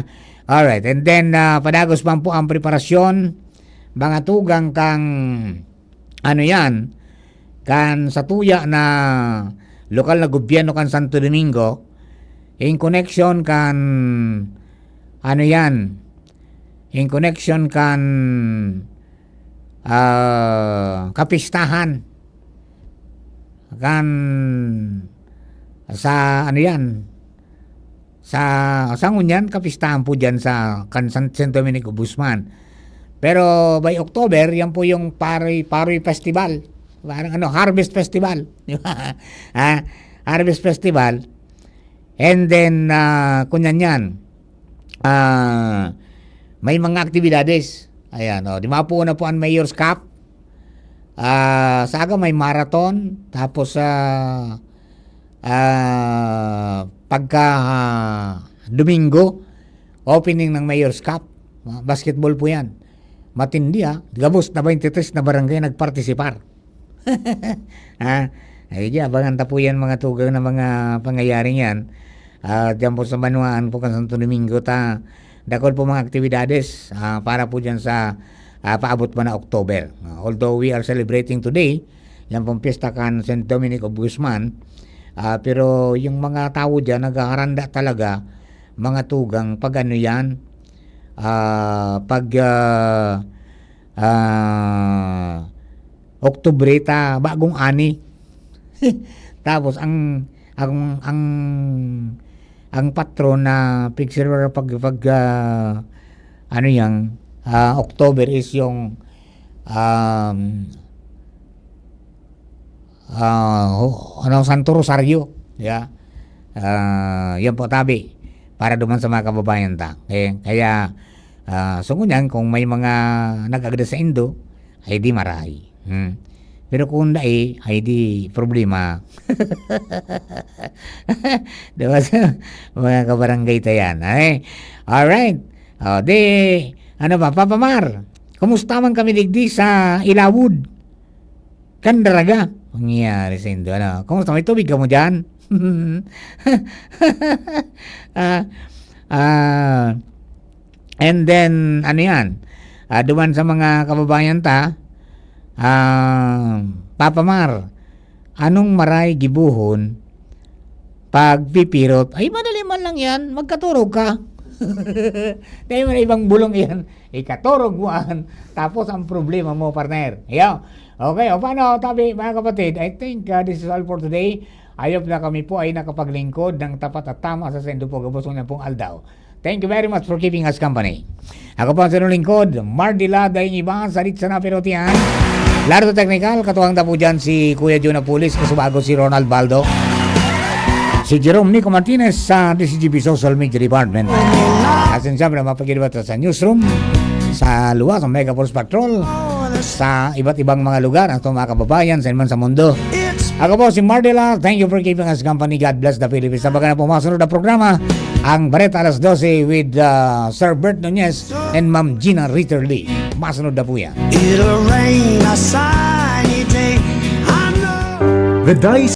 Alright. And then, ah, padagos pa po ang preparasyon, mga tugang, kang, ano yan, kan sa tuya na lokal na gobyerno kan Santo Domingo, in connection kan, ano yan, in connection kan, ah, kapistahan kan sa, ano yan, sa, sa ngunyan, kapistahan po dyan sa kan San, San Dominic of Guzman. Pero by October, yan po yung Paroy, Paroy Festival. Parang ano, Harvest Festival. Di ba? Ha? Harvest Festival. And then, ah, kunyan yan. Ah, may mga aktibidades. Ayan, oh, di ba po na po ang Mayor's Cup? Ah, sa aga may marathon, tapos, ah, ah, pagka, ah, Domingo, opening ng Mayor's Cup. Ah, basketball po yan. Matindi, ah. Gabos na twenty-three na barangay nagpartisipar. Ha? Ay, di, abangan ta po yan, mga tugang na mga pangyayaring yan. Ah, diyan po sa banwaan po kan Santo Domingo ta, dakul po mga aktibidades, ah, para po dyan sa, ah, paabot pa na October. Ah, although we are celebrating today, yan pong piyesta kan Saint Dominic of Guzman, ah, pero yung mga tao dyan naghaharanda talaga, mga tugang, pag ano yan, ah, pag, ah, ah, Oktubre ta, bagong ani. Tapos ang, ang, ang, ang patron na pigsilwar pag, pag, ah, ano yan, ah, October is yung, um, ah, ho-, ano, Santo Rosario. Yeah. Ah, yan po, tabi. Para duman sa mga kababayan ta. Okay? Kaya, ah, so ngunyan, kung may mga nag-agda sa indo, ay di maray. Hmm. Pero kung dai, ay di problema. Diba, sa mga kabarangay ta yan? Ay, alright. O, di, ano ba, Papa Mar, kumusta man kami digdi sa Ilawod? Kan Daraga. Mangyayari sa indo, ano? Kumusta? May tubig kamo dyan? Ah, ah, and then, ano yan? Ah, duman sa mga kababayan ta, ah, Papa Mar, anong maray gibohon pagpipirot? Ay, madali man lang yan. Magkaturog ka. Dahil mo na ibang bulong yan. Ikaturog mo an. Tapos ang problema mo, partner. Yo. Okay, o paano, tabi, mga kapatid? I think, uh, this is all for today. Ayop na kami po ay nakapaglingkod ng tapat at tama sa sendo po, gabos na pong aldaw. Thank you very much for keeping us company. Ako po ang sinulingkod, Mardila, daing iba, salit sana pero tiyan. Lardo Technical, katuwang na po dyan si Kuya Jun Apulis, kasubago si Ronald Baldo. Si Jerome Nico Martinez sa D C G B Social Media Department. At siyempre, mapagkilibatan sa newsroom, sa luwas, sa Mega Force Patrol, sa iba't ibang mga lugar, ang mga kababayan, sa man sa mundo. Ako po si Mardila. Thank you for keeping us company. God bless the Philippines. Sa baga na po masunod na programa, ang Bareta alas dose with, uh, Sir Bert Nunez and Ma'am Gina Ritterly. Masunod na po yan. It'll rain a sunny day. I know. The Dice